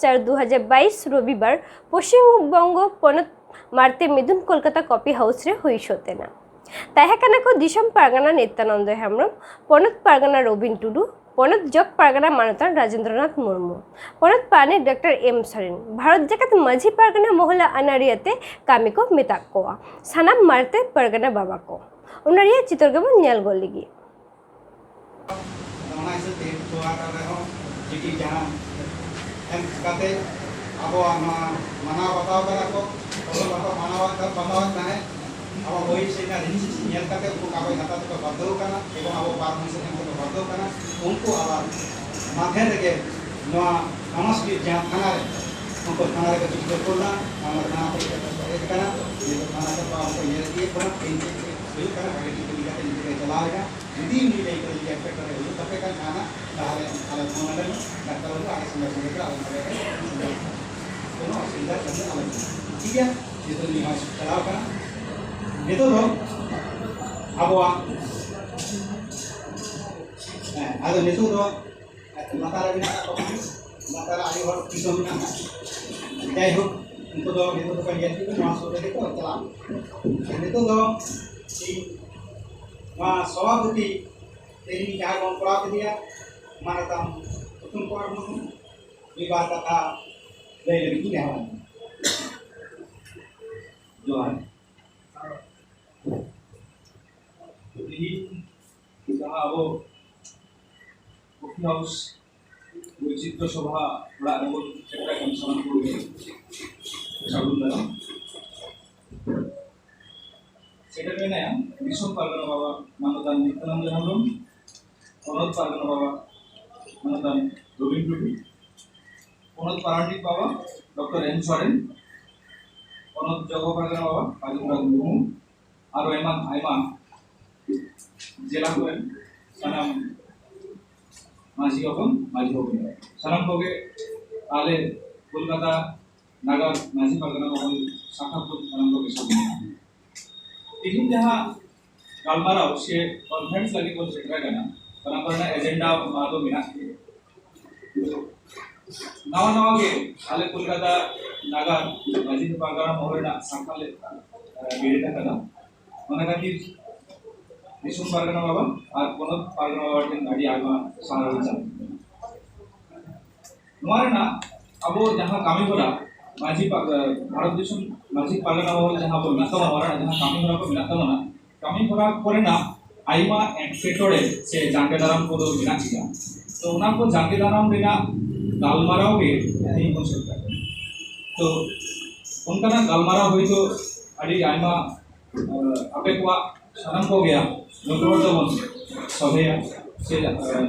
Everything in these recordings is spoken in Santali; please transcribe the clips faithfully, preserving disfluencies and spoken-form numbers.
ᱟᱨ ᱫᱩ ᱦᱟᱡᱟᱨ ᱵᱟᱭᱤᱥ ᱨᱚᱵᱤᱵᱟᱨ ᱯᱚᱥᱪᱤᱢ ᱵᱚᱝᱜᱚ ᱯᱚᱱᱚᱛ ᱢᱟᱨᱛᱮ ᱢᱤᱫᱩᱱ ᱠᱳᱞᱠᱟᱛᱟ ᱠᱚᱯᱷᱤ ᱦᱟᱣᱩᱥ ᱨᱮ ᱦᱩᱭ ᱥᱚᱫ ᱮᱱᱟ᱾ ᱛᱟᱦᱮᱸ ᱠᱟᱱᱟ ᱠᱚ ᱫᱤᱥᱚᱢ ᱯᱟᱨᱜᱟᱱᱟ ᱱᱤᱛᱭᱟᱱᱚᱱᱫᱚ ᱦᱮᱢᱵᱽᱨᱚᱢ, ᱯᱚᱱᱚᱛ ᱯᱟᱨᱜᱟᱱᱟ ᱨᱚᱵᱤᱱ ᱴᱩᱰᱩ, ᱯᱚᱱᱚᱛ ᱡᱚᱜᱽ ᱯᱟᱨᱜᱟᱱᱟ ᱢᱟᱱᱚᱛᱟᱱ ᱨᱟᱡᱮᱱᱫᱨᱚᱱᱟᱛᱷ ᱢᱩᱨᱢᱩ, ᱯᱚᱱᱚᱛ ᱯᱟᱨᱟᱱᱤᱠ ᱰᱟᱠᱛᱟᱨ ᱮᱢ ᱥᱚᱨᱮᱱ, ᱵᱷᱟᱨᱚᱛ ᱡᱟᱠᱟᱛ ᱢᱟᱹᱡᱷᱤ ᱯᱟᱨᱜᱟᱱᱟ ᱢᱚᱦᱚᱞᱟ ᱟᱹᱱᱟᱹᱨᱤᱭᱟᱹ ᱛᱮ ᱠᱟᱹᱢᱤ ᱠᱚ ᱢᱮᱛᱟᱜ ᱠᱚᱣᱟ ᱥᱟᱱᱟᱢ ᱢᱟᱨᱛᱮ ᱯᱟᱨᱜᱟᱱᱟ ᱵᱟᱵᱟ ᱠᱚ᱾ ᱚᱱᱟᱨᱤᱭᱟᱹ ᱪᱤᱛᱟᱹᱨ ᱜᱮᱵᱚᱱ ᱧᱮᱞ ᱜᱚᱫ ᱞᱮᱜᱮ᱾ ᱚᱱᱟ ᱦᱤᱥᱟᱹᱵ ᱛᱮ ᱛᱷᱚᱲᱟ ᱜᱟᱱ ᱨᱮᱦᱚᱸ ᱡᱩᱫᱤ ᱡᱟᱦᱟᱸ ᱮᱢ ᱠᱟᱛᱮ ᱟᱵᱚᱣᱟᱜ ᱱᱚᱣᱟ ᱢᱟᱱᱟᱣ ᱵᱟᱛᱟᱣ ᱠᱟᱫᱟ ᱠᱚ, ᱟᱵᱚ ᱵᱟᱠᱚ ᱢᱟᱱᱟᱣ ᱵᱟᱛᱟᱣ ᱛᱟᱦᱮᱸᱫ, ᱟᱵᱚ ᱵᱳᱭ ᱥᱮ ᱨᱮᱱᱟᱜ ᱨᱤᱥᱤᱯᱴ ᱧᱮᱞ ᱠᱟᱛᱮ ᱩᱱᱠᱩ ᱠᱟᱜᱚᱡᱽ ᱦᱟᱛᱟᱣ ᱛᱮᱠᱚ ᱵᱟᱫᱽᱫᱷᱚ ᱠᱟᱱᱟ ᱮᱵᱚᱝ ᱟᱵᱚ ᱵᱟᱨ ᱢᱟᱹᱦᱤᱥ ᱮᱢ ᱛᱮᱠᱚ ᱵᱟᱫᱽᱫᱷᱚ ᱠᱟᱱᱟ᱾ ᱩᱱᱠᱩ ᱟᱵᱟᱨ ᱢᱟᱫᱷᱮᱨ ᱨᱮᱜᱮ ᱱᱚᱣᱟ ᱱᱟᱢᱟᱥᱠᱨᱤᱛ ᱡᱟᱦᱟᱸ ᱛᱷᱟᱱᱟ ᱨᱮ, ᱩᱱᱠᱩ ᱛᱷᱟᱱᱟ ᱨᱮᱠᱚ ᱪᱤᱴᱷᱤ ᱠᱚ ᱠᱩᱞ ᱞᱮᱫᱟ, ᱛᱷᱟᱱᱟ ᱛᱷᱟᱱᱟ ᱠᱚ ᱦᱮᱡ ᱠᱟᱱᱟ, ᱱᱤᱛᱚᱜ ᱛᱷᱟᱱᱟ ᱪᱟᱯᱟ ᱩᱱᱠᱩ ᱧᱮᱞ ᱤᱫᱤᱭᱮᱫ ᱠᱚᱣᱟ, ᱛᱤᱱ ᱪᱮᱫ ᱦᱩᱭᱩᱜ ᱠᱟᱱᱟ, ᱵᱷᱟᱜᱮ ᱴᱷᱤᱠ ᱠᱟᱹᱢᱤ ᱠᱟᱛᱮ ᱱᱤᱛᱚᱜ ᱮ ᱪᱟᱞᱟᱣ ᱮᱫᱟ᱾ ᱡᱩᱫᱤ ᱩᱱᱤ ᱞᱟᱹᱭ ᱠᱮᱫᱟ ᱡᱩᱫᱤ ᱮᱴᱠᱮᱴᱚᱬᱮ ᱦᱩᱭᱩᱜ ᱛᱟᱯᱮ ᱠᱷᱟᱱ ᱡᱟᱦᱟᱱᱟᱜ, ᱛᱟᱦᱚᱞᱮ ᱟᱞᱮ ᱯᱷᱳᱱ ᱟᱞᱮ ᱢᱮ, ᱰᱟᱠᱛᱟᱨ ᱵᱟᱹᱵᱩ, ᱟᱞᱮ ᱥᱚᱸᱜᱮ ᱥᱚᱸᱜᱮ ᱛᱮ ᱟᱞᱮ ᱱᱚᱰᱮ ᱞᱮ ᱥᱮᱴᱮᱨᱚᱜᱼᱟ᱾ ᱠᱳᱱᱳ ᱚᱥᱩᱵᱤᱫᱷᱟ ᱠᱟᱹᱢᱤ ᱟᱞᱚ ᱦᱩᱭᱩᱜ᱾ ᱴᱷᱤᱠ ᱜᱮᱭᱟ, ᱡᱮᱦᱮᱛᱩ ᱱᱩᱭ ᱦᱚᱸᱭ ᱪᱟᱞᱟᱣ ᱠᱟᱱᱟ᱾ ᱱᱤᱛᱚᱜ ᱫᱚ ᱟᱵᱚᱣᱟᱜ, ᱦᱮᱸ, ᱟᱫᱚ ᱱᱤᱛᱚᱜ ᱫᱚ ᱞᱟᱛᱟᱨ ᱨᱮ ᱢᱮᱱᱟᱜ ᱠᱟᱜ ᱠᱚᱣᱟ, ᱞᱟᱛᱟᱨ ᱨᱮ ᱟᱭᱳ ᱦᱚᱲ ᱛᱤᱥ ᱦᱚᱸ ᱢᱮᱱᱟᱜᱼᱟ᱾ ᱡᱟᱭᱦᱳᱠ, ᱩᱱᱠᱩ ᱫᱚ ᱱᱤᱛᱚᱜ ᱫᱚᱠᱚ ᱧᱮᱞ ᱠᱮᱫᱟ, ᱱᱚᱣᱟ ᱥᱩᱨ ᱨᱮᱜᱮ ᱠᱚ ᱪᱟᱞᱟᱜᱼᱟ᱾ ᱱᱤᱛᱚᱜ ᱫᱚ ᱤᱧ ᱱᱚᱣᱟ ᱥᱚᱵᱷᱟᱯᱚᱛᱤ ᱛᱮᱦᱮᱧ ᱡᱟᱦᱟᱸ ᱵᱚᱱ ᱠᱚᱨᱟᱣ ᱠᱮᱫᱮᱭᱟ, ᱢᱟᱱᱚᱛᱟᱱ ᱩᱛᱛᱚᱢ ᱠᱩᱢᱟᱨ ᱢᱩᱨᱢᱩ ᱢᱤᱫ ᱵᱟᱨ ᱠᱟᱛᱷᱟ ᱞᱟᱹᱭ ᱞᱟᱹᱜᱤᱫ ᱤᱧ ᱱᱮᱦᱚᱨ᱾ ᱡᱚᱦᱟᱨ᱾ ᱛᱮᱦᱮᱧ ᱡᱟᱦᱟᱸ ᱟᱵᱚ ᱠᱚᱯᱷᱤ ᱦᱟᱣᱩᱥ ᱵᱳᱭᱪᱤᱛᱨᱚ ᱥᱚᱵᱷᱟ ᱚᱲᱟᱜ ᱨᱮᱵᱚᱱ ᱥᱮᱴᱮᱨ ᱟᱠᱟᱱ ᱥᱟᱱᱟᱢ ᱠᱚᱜᱮ ᱥᱟᱹᱜᱩᱱ ᱫᱟᱨᱟᱢ᱾ ᱥᱮᱴᱮᱨ ᱢᱮᱱᱟᱭᱟ ᱫᱤᱥᱚᱢ ᱯᱟᱨᱜᱟᱱᱟ ᱵᱟᱵᱟ ᱢᱟᱱᱚᱛᱟᱱ ᱱᱤᱛᱭᱟᱱᱚᱱᱫᱚ ᱦᱮᱢᱵᱽᱨᱚᱢ, ᱯᱚᱱᱚᱛ ᱯᱟᱨᱜᱟᱱᱟ ᱵᱟᱵᱟ ᱢᱟᱱᱚᱛᱟᱱ ᱨᱚᱵᱤᱱ ᱴᱩᱰᱩ, ᱯᱚᱱᱚᱛ ᱯᱟᱨᱟᱱᱤᱠ ᱵᱟᱵᱟ ᱰᱚᱠᱴᱚᱨ ᱮᱢ ᱥᱚᱨᱮᱱ, ᱯᱚᱱᱚᱛ ᱡᱚᱜᱚ ᱯᱟᱨᱜᱟᱱᱟ ᱵᱟᱵᱟ ᱨᱟᱡᱮᱱᱫᱨᱚ ᱢᱩᱨᱢᱩ, ᱟᱨᱚ ᱮᱢᱟᱱ ᱟᱭᱢᱟ ᱡᱮᱞᱟ ᱠᱚᱨᱮᱱ ᱥᱟᱱᱟᱢ ᱢᱟᱹᱡᱷᱤ ᱦᱚᱯᱚᱱ, ᱢᱟᱹᱡᱷᱤ ᱦᱚᱯᱚᱱ, ᱥᱟᱱᱟᱢ ᱠᱚᱜᱮ ᱟᱞᱮ ᱠᱳᱞᱠᱟᱛᱟ ᱱᱟᱜᱟᱨ ᱢᱟᱹᱡᱷᱤ ᱯᱟᱨᱜᱟᱱᱟ ᱵᱟᱵᱟ ᱥᱟᱠᱷᱟ ᱠᱷᱚᱱ ᱥᱟᱱᱟᱢ ᱠᱚᱜᱮ ᱥᱟᱹᱜᱩᱱ᱾ ᱛᱮᱦᱮᱧ ᱡᱟᱦᱟᱸ ᱜᱟᱞᱢᱟᱨᱟᱣ ᱥᱮ ᱠᱚᱱᱯᱷᱟᱨᱮᱱᱥ ᱞᱟᱹᱜᱤᱫ ᱵᱚᱱ ᱥᱮᱴᱮᱨ ᱟᱠᱟᱱᱟ, ᱚᱱᱟ ᱠᱚᱨᱮᱱᱟᱜ ᱮᱡᱮᱱᱰᱟ ᱢᱟ ᱫᱚ ᱢᱮᱱᱟᱜ ᱜᱮ᱾ ᱱᱟᱣᱟ ᱱᱟᱣᱟ ᱜᱮ ᱟᱞᱮ ᱠᱳᱞᱠᱟᱛᱟ ᱱᱟᱜᱟᱨ ᱢᱟᱹᱡᱷᱤ ᱯᱟᱨᱜᱟᱱᱟ ᱢᱚᱦᱚᱞ ᱨᱮᱱᱟᱜ ᱥᱟᱝᱠᱷᱟ ᱞᱮ ᱵᱮᱨᱮᱫ ᱟᱠᱟᱫᱟ᱾ ᱚᱱᱟ ᱠᱷᱟᱹᱛᱤᱨ ᱫᱤᱥᱚᱢ ᱯᱟᱨᱜᱟᱱᱟ ᱵᱟᱵᱟ ᱟᱨ ᱯᱚᱱᱚᱛ ᱯᱟᱨᱜᱟᱱᱟ ᱵᱟᱵᱟ ᱴᱷᱮᱱ ᱟᱹᱰᱤ ᱟᱭᱢᱟ ᱥᱟᱨᱦᱟᱣ ᱤᱧ ᱪᱟᱞ ᱠᱟᱱᱟ᱾ ᱱᱚᱣᱟ ᱨᱮᱱᱟᱜ ᱟᱵᱚ ᱡᱟᱦᱟᱸ ᱠᱟᱹᱢᱤ ᱦᱚᱨᱟ ᱢᱟᱹᱡᱷᱤ ᱯᱟ-, ᱵᱷᱟᱨᱚᱛ ᱫᱤᱥᱚᱢ ᱢᱟᱹᱡᱷᱤ ᱯᱟᱨᱜᱟᱱᱟ ᱢᱚᱦᱚᱞ ᱡᱟᱦᱟᱸ ᱠᱚ ᱢᱮᱱᱟᱜ ᱛᱟᱵᱚᱱᱟ, ᱱᱚᱣᱟ ᱨᱮᱱᱟᱜ ᱡᱟᱦᱟᱸ ᱠᱟᱹᱢᱤ ᱦᱚᱨᱟ ᱠᱚ ᱢᱮᱱᱟᱜ ᱛᱟᱵᱚᱱᱟ, ᱠᱟᱹᱢᱤ ᱦᱚᱨᱟ ᱠᱚᱨᱮᱱᱟᱜ ᱟᱭᱢᱟ ᱮᱴᱠᱮᱴᱚᱬᱮ ᱥᱮ ᱡᱟᱸᱜᱮ ᱫᱟᱨᱟᱢ ᱠᱚᱫᱚ ᱢᱮᱱᱟᱜ ᱜᱮᱭᱟ᱾ ᱛᱚ ᱚᱱᱟ ᱠᱚ ᱡᱟᱸᱜᱮ ᱫᱟᱨᱟᱢ ᱨᱮᱱᱟᱜ ᱜᱟᱞᱢᱟᱨᱟᱣ ᱜᱮ ᱛᱮᱦᱮᱧ ᱵᱚᱱ ᱥᱟᱹᱛ ᱠᱟᱜ ᱠᱟᱱᱟ᱾ ᱛᱚ ᱚᱱᱠᱟᱱᱟᱜ ᱜᱟᱞᱢᱟᱨᱟᱣ ᱦᱚᱭᱛᱳ ᱟᱹᱰᱤ ᱟᱭᱢᱟ, ᱟᱯᱮ ᱠᱚᱣᱟᱜ ᱥᱟᱱᱟᱢ ᱠᱚᱜᱮ ᱡᱚᱛᱚ ᱦᱚᱲ ᱛᱮᱵᱚᱱ ᱥᱚᱞᱦᱮᱭᱟ ᱥᱮ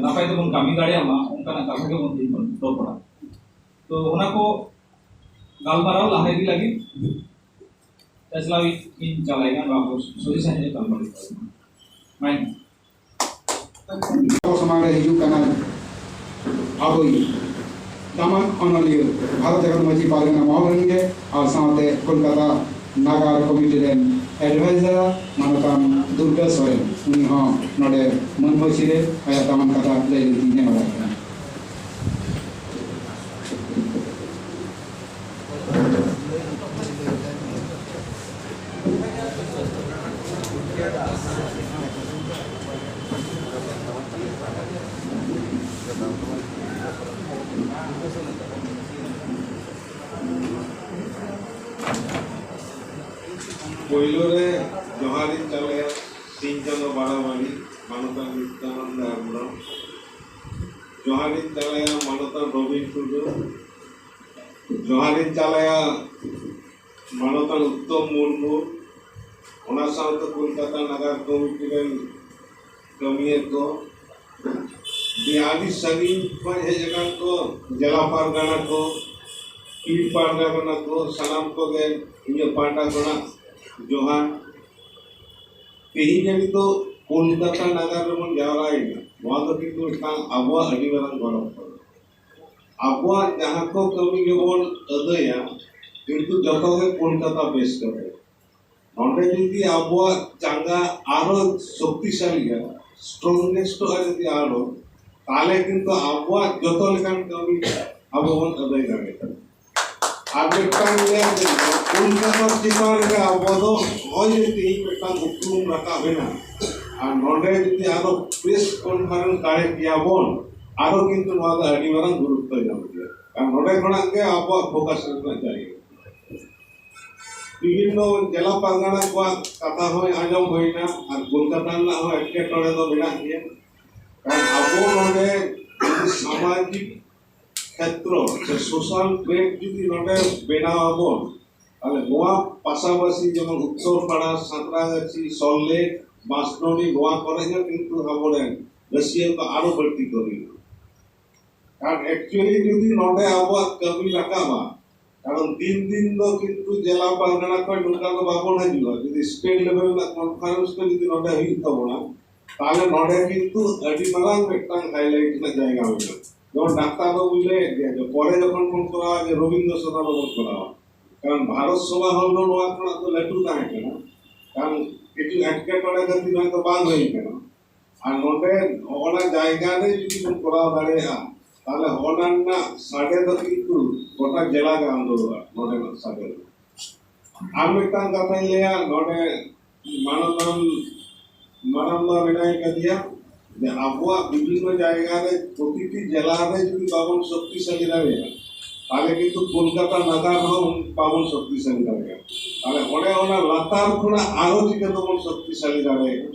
ᱱᱟᱯᱟᱭ ᱛᱮᱵᱚᱱ ᱠᱟᱹᱢᱤ ᱫᱟᱲᱮᱭᱟᱜ ᱢᱟ, ᱚᱱᱠᱟᱱᱟᱜ ᱠᱟᱛᱷᱟ ᱜᱮᱵᱚᱱ ᱛᱮᱦᱮᱧ ᱵᱚᱱ ᱨᱚᱯᱚᱲᱟ᱾ ᱛᱚ ᱚᱱᱟ ᱠᱚ ᱜᱟᱞᱢᱟᱨᱟᱣ ᱞᱟᱦᱟ ᱤᱫᱤ ᱞᱟᱹᱜᱤᱫ ᱪᱟᱪᱞᱟᱣᱤᱡ ᱤᱧ ᱪᱟᱞᱟᱣ ᱮᱱᱟ, ᱱᱚᱣᱟ ᱠᱚ ᱥᱚᱡᱷᱮ ᱥᱟᱸᱡᱷᱮ ᱜᱟᱞᱢᱟᱨᱟᱣ ᱢᱟᱭ᱾ ᱟᱵᱚ ᱥᱟᱢᱟᱝ ᱨᱮ ᱦᱤᱡᱩᱜ ᱠᱟᱱᱟ ᱟᱵᱚᱭᱤᱡ ᱫᱟᱢᱟᱱ ᱚᱱᱚᱞᱤᱭᱟᱹ, ᱵᱷᱟᱨᱚᱛ ᱡᱟᱠᱟᱛ ᱢᱟᱹᱡᱷᱤ ᱯᱟᱨᱜᱟᱱᱟ ᱢᱚᱦᱚᱞ ᱨᱮᱱ ᱜᱮ, ᱟᱨ ᱥᱟᱶᱛᱮ ᱠᱳᱞᱠᱟᱛᱟ ᱱᱟᱜᱟᱨ ᱠᱚᱢᱤᱴᱤ ᱨᱮᱱ ᱮᱰᱵᱷᱟᱭᱡᱟᱨ ᱢᱟᱱᱚᱛᱟᱱ ᱫᱩᱨᱜᱟ ᱥᱚᱨᱮᱱ, ᱩᱱᱤ ᱦᱚᱸ ᱱᱚᱰᱮ ᱢᱟᱹᱱ ᱢᱟᱹᱡᱷᱤ ᱨᱮ ᱟᱭᱟᱜ ᱫᱟᱢᱟᱱ ᱠᱟᱛᱷᱟ ᱞᱟᱹᱭ ᱞᱟᱹᱜᱤᱫ ᱤᱧ ᱱᱮᱦᱚᱨ ᱟᱭ ᱠᱟᱱᱟ᱾ ᱯᱳᱭᱞᱳ ᱨᱮ ᱡᱚᱦᱟᱨ ᱤᱧ ᱪᱟᱞ ᱟᱭᱟ ᱥᱤᱧ ᱪᱟᱸᱫᱚ ᱵᱟᱲᱟᱵᱟᱲᱤ ᱢᱟᱱᱚᱛᱟᱱ ᱱᱤᱛᱭᱟᱱᱚᱱᱫᱚ ᱦᱮᱢᱵᱨᱚᱢ᱾ ᱡᱚᱦᱟᱨ ᱤᱧ ᱪᱟᱞ ᱟᱭᱟ ᱢᱟᱱᱚᱛᱟᱱ ᱨᱚᱵᱤᱱ ᱴᱩᱰᱩ᱾ ᱡᱚᱦᱟᱨ ᱤᱧ ᱪᱟᱞ ᱟᱭᱟ ᱢᱟᱱᱚᱛᱟᱱ ᱩᱛᱛᱚᱢ ᱢᱩᱨᱢᱩ᱾ ᱚᱱᱟ ᱥᱟᱶᱛᱮ ᱠᱳᱞᱠᱟᱛᱟ ᱱᱟᱜᱟᱨ ᱠᱚᱢᱤᱴᱤ ᱨᱮᱱ ᱠᱟᱹᱢᱤᱭᱟᱹ ᱠᱚ, ᱡᱮ ᱟᱹᱰᱤ ᱥᱟᱺᱜᱤᱧ ᱠᱷᱚᱱ ᱦᱮᱡ ᱟᱠᱟᱱ ᱠᱚ, ᱡᱮᱞᱟ ᱯᱟᱨᱜᱟᱱᱟ ᱠᱚ, ᱯᱤᱲ ᱯᱟᱨᱜᱟᱱᱟ ᱠᱚ, ᱥᱟᱱᱟᱢ ᱠᱚᱜᱮ ᱤᱧᱟᱹᱜ ᱯᱟᱦᱴᱟ ᱠᱷᱚᱱᱟᱜ ᱡᱚᱦᱟᱨ᱾ ᱛᱮᱦᱮᱧ ᱦᱟᱹᱵᱤᱡ ᱫᱚ ᱠᱳᱞᱠᱟᱛᱟ ᱱᱟᱜᱟᱨ ᱨᱮᱵᱚᱱ ᱡᱟᱣᱨᱟᱭᱮᱱᱟ, ᱱᱚᱣᱟ ᱫᱚ ᱠᱤᱱᱛᱩ ᱢᱤᱫᱴᱟᱝ ᱟᱵᱚᱣᱟᱜ ᱟᱹᱰᱤ ᱢᱟᱨᱟᱝ ᱜᱚᱨᱚᱵᱽ ᱠᱟᱱᱟ᱾ ᱟᱵᱚᱣᱟᱜ ᱡᱟᱦᱟᱸ ᱠᱚ ᱠᱟᱹᱢᱤ ᱜᱮᱵᱚᱱ ᱟᱹᱫᱟᱹᱭᱟ, ᱠᱤᱱᱛᱩ ᱡᱚᱛᱚ ᱜᱮ ᱠᱳᱞᱠᱟᱛᱟ ᱵᱮᱥ ᱠᱟᱛᱮ᱾ ᱱᱚᱰᱮ ᱡᱩᱫᱤ ᱟᱵᱚᱣᱟᱜ ᱪᱟᱸᱜᱟ ᱟᱨᱚ ᱥᱚᱠᱛᱤᱥᱟᱞᱤᱜᱼᱟ, ᱥᱴᱨᱚᱝᱜᱮᱥᱴᱚᱜᱼᱟ ᱡᱩᱫᱤ ᱟᱨᱚ, ᱛᱟᱦᱞᱮ ᱠᱤᱱᱛᱩ ᱟᱵᱚᱣᱟᱜ ᱡᱚᱛᱚ ᱞᱮᱠᱟᱱ ᱠᱟᱹᱢᱤ ᱟᱵᱚ ᱵᱚᱱ ᱟᱹᱫᱟᱹᱭ ᱫᱟᱲᱮᱭᱟᱜᱼᱟ᱾ ᱟᱨ ᱢᱤᱫᱴᱟᱝ ᱞᱟᱹᱭᱟ ᱡᱮ ᱠᱳᱞᱠᱟᱛᱟ ᱪᱮᱛᱟᱱ ᱨᱮ ᱟᱵᱚ ᱫᱚ ᱱᱚᱜᱼᱚᱭ ᱡᱮ ᱛᱮᱦᱮᱧ ᱢᱤᱫᱴᱟᱝ ᱩᱯᱨᱩᱢ ᱨᱟᱠᱟᱵ ᱮᱱᱟ, ᱟᱨ ᱱᱚᱰᱮ ᱡᱩᱫᱤ ᱟᱨᱚ ᱯᱨᱮᱥ ᱠᱚᱱᱯᱷᱟᱨᱮᱱᱥ ᱫᱟᱲᱮ ᱠᱮᱭᱟ ᱵᱚᱱ, ᱟᱨᱚ ᱠᱤᱱᱛᱩ ᱱᱚᱣᱟ ᱫᱚ ᱟᱹᱰᱤ ᱢᱟᱨᱟᱝ ᱜᱩᱨᱩᱛᱛᱚ ᱧᱟᱢ ᱠᱮᱭᱟ᱾ ᱟᱨ ᱱᱚᱰᱮ ᱠᱷᱚᱱᱟᱜ ᱜᱮ ᱟᱵᱚᱣᱟᱜ ᱯᱷᱳᱠᱟᱥ ᱨᱮᱱᱟᱜ ᱡᱟᱭᱜᱟ᱾ ᱵᱤᱵᱷᱤᱱᱱᱚ ᱡᱮᱞᱟ ᱯᱟᱨᱜᱟᱱᱟ ᱠᱚᱣᱟᱜ ᱠᱟᱛᱷᱟ ᱦᱚᱸ ᱟᱸᱡᱚᱢ ᱦᱩᱭᱱᱟ, ᱟᱨ ᱠᱳᱞᱠᱟᱛᱟ ᱨᱮᱱᱟᱜ ᱦᱚᱸ ᱮᱴᱠᱮᱴᱚᱬᱮ ᱫᱚ ᱢᱮᱱᱟᱜ ᱜᱮᱭᱟ᱾ ᱠᱟᱨᱚᱱ ᱟᱵᱚ ᱱᱚᱰᱮ ᱥᱟᱢᱟᱡᱤᱠ ᱠᱷᱮᱛᱨᱚ ᱥᱮ ᱥᱳᱥᱟᱞ ᱴᱨᱮᱠ ᱡᱩᱫᱤ ᱱᱚᱰᱮ ᱵᱮᱱᱟᱣ ᱟᱵᱚᱱ, ᱛᱟᱦᱞᱮ ᱱᱚᱣᱟ ᱯᱟᱥᱟᱯᱟᱥᱤ ᱡᱮᱢᱚᱱ ᱩᱛᱛᱚᱨ ᱯᱟᱲᱟ, ᱥᱟᱸᱛᱨᱟᱜᱟᱪᱷᱤ, ᱥᱚᱞᱞᱮᱠ, ᱵᱟᱸᱥᱰᱚᱱᱤ, ᱱᱚᱣᱟ ᱠᱚᱨᱮ ᱦᱚᱸ ᱠᱤᱱᱛᱩ ᱟᱵᱚᱨᱮᱱ ᱨᱟᱹᱥᱤᱭᱟᱹ ᱠᱚ ᱟᱨᱚ ᱵᱟᱹᱲᱛᱤ ᱠᱚ ᱦᱩᱭᱩᱜᱼᱟ᱾ ᱠᱟᱨᱚᱱ ᱮᱠᱪᱩᱭᱟᱞᱤ ᱡᱩᱫᱤ ᱱᱚᱰᱮ ᱟᱵᱚᱣᱟᱜ ᱠᱟᱹᱢᱤ ᱨᱟᱠᱟᱵᱟ, ᱠᱟᱨᱚᱱ ᱫᱤᱱ ᱫᱤᱱ ᱫᱚ ᱠᱤᱱᱛᱩ ᱡᱮᱞᱟ ᱯᱟᱨᱜᱟᱱᱟ ᱠᱷᱚᱱ ᱱᱚᱝᱠᱟ ᱫᱚ ᱵᱟᱵᱚᱱ ᱦᱤᱡᱩᱜᱼᱟ᱾ ᱡᱩᱫᱤ ᱥᱴᱮᱴ ᱞᱮᱵᱮᱞ ᱨᱮᱱᱟᱜ ᱠᱚᱱᱯᱷᱟᱨᱮᱱᱥ ᱠᱚ ᱡᱩᱫᱤ ᱱᱚᱰᱮ ᱦᱩᱭᱩᱜ ᱛᱟᱵᱚᱱᱟ, ᱛᱟᱦᱞᱮ ᱱᱚᱰᱮ ᱠᱤᱱᱛᱩ ᱟᱹᱰᱤ ᱢᱟᱨᱟᱝ ᱢᱤᱫᱴᱟᱝ ᱦᱟᱭᱞᱟᱭᱤᱴ ᱨᱮᱱᱟᱜ ᱡᱟᱭᱜᱟ ᱢᱮᱱᱟᱜᱼᱟ᱾ ᱡᱮᱢᱚᱱ ᱰᱟᱠᱛᱟᱨ ᱵᱟᱵᱩ ᱞᱟᱹᱭᱮᱫ ᱜᱮᱭᱟ ᱡᱮ ᱯᱚᱨᱮ ᱡᱚᱠᱷᱚᱱ ᱵᱚᱱ ᱠᱚᱨᱟᱣᱟ ᱡᱮ ᱨᱚᱵᱤᱱᱫᱨᱚ ᱥᱚᱫᱚᱱ ᱨᱮᱵᱚᱱ ᱠᱚᱨᱟᱣᱟ, ᱠᱟᱨᱚᱱ ᱵᱷᱟᱨᱚᱛ ᱥᱚᱵᱷᱟ ᱦᱚᱞ ᱫᱚ ᱱᱚᱣᱟ ᱠᱷᱚᱱᱟᱜ ᱫᱚ ᱞᱟᱹᱴᱩ ᱛᱟᱦᱮᱸ ᱠᱟᱱᱟ, ᱠᱟᱨᱚᱱ ᱠᱤᱪᱷᱩ ᱮᱴᱠᱮᱴᱚᱬᱮ ᱠᱷᱟᱹᱛᱤᱨ ᱦᱚᱭᱛᱳ ᱵᱟᱝ ᱦᱩᱭ ᱠᱟᱱᱟ᱾ ᱟᱨ ᱱᱚᱰᱮ ᱦᱚᱸᱜᱼᱚᱱᱟ ᱡᱟᱭᱜᱟ ᱨᱮ ᱡᱩᱫᱤ ᱵᱚᱱ ᱠᱚᱨᱟᱣ ᱫᱟᱲᱮᱭᱟᱜᱼᱟ, ᱛᱟᱦᱞᱮ ᱦᱚᱸᱜᱼᱚᱱᱟ ᱨᱮᱱᱟᱜ ᱥᱟᱰᱮ ᱫᱚ ᱠᱤᱱᱛᱩ ᱜᱚᱴᱟ ᱡᱮᱞᱟ ᱜᱮ ᱟᱸᱫᱳᱲᱚᱜᱼᱟ, ᱱᱚᱰᱮᱱᱟᱜ ᱥᱟᱰᱮ ᱫᱚ᱾ ᱟᱨ ᱢᱤᱫᱴᱟᱝ ᱠᱟᱛᱷᱟᱧ ᱞᱟᱹᱭᱟ, ᱱᱚᱰᱮ ᱢᱟᱱᱚᱛᱟᱱ ᱢᱟᱨᱟᱝᱵᱟ ᱢᱮᱱᱟᱭ ᱠᱟᱫᱮᱭᱟ, ᱡᱮ ᱟᱵᱚᱣᱟᱜ ᱵᱤᱵᱷᱤᱱᱱᱚ ᱡᱟᱭᱜᱟ ᱨᱮ ᱯᱨᱚᱛᱤᱴᱤ ᱡᱮᱞᱟ ᱨᱮ ᱡᱩᱫᱤ ᱵᱟᱵᱚᱱ ᱥᱚᱠᱛᱤᱥᱟᱞᱤ ᱫᱟᱲᱮᱭᱟᱜᱼᱟ, ᱛᱟᱦᱞᱮ ᱠᱤᱱᱛᱩ ᱠᱳᱞᱠᱟᱛᱟ ᱱᱟᱜᱟᱨ ᱦᱚᱸ ᱵᱟᱵᱚᱱ ᱥᱚᱠᱛᱤᱥᱟᱞᱤ ᱫᱟᱲᱮᱭᱟᱜᱼᱟ᱾ ᱛᱟᱦᱞᱮ ᱚᱸᱰᱮ ᱚᱱᱟ ᱞᱟᱛᱟᱨ ᱠᱷᱚᱱᱟᱜ ᱟᱨᱚ ᱪᱤᱠᱟᱹ ᱛᱮᱵᱚᱱ ᱥᱚᱠᱛᱤᱥᱟᱞᱤ ᱫᱟᱲᱮᱭᱟᱜᱼᱟ?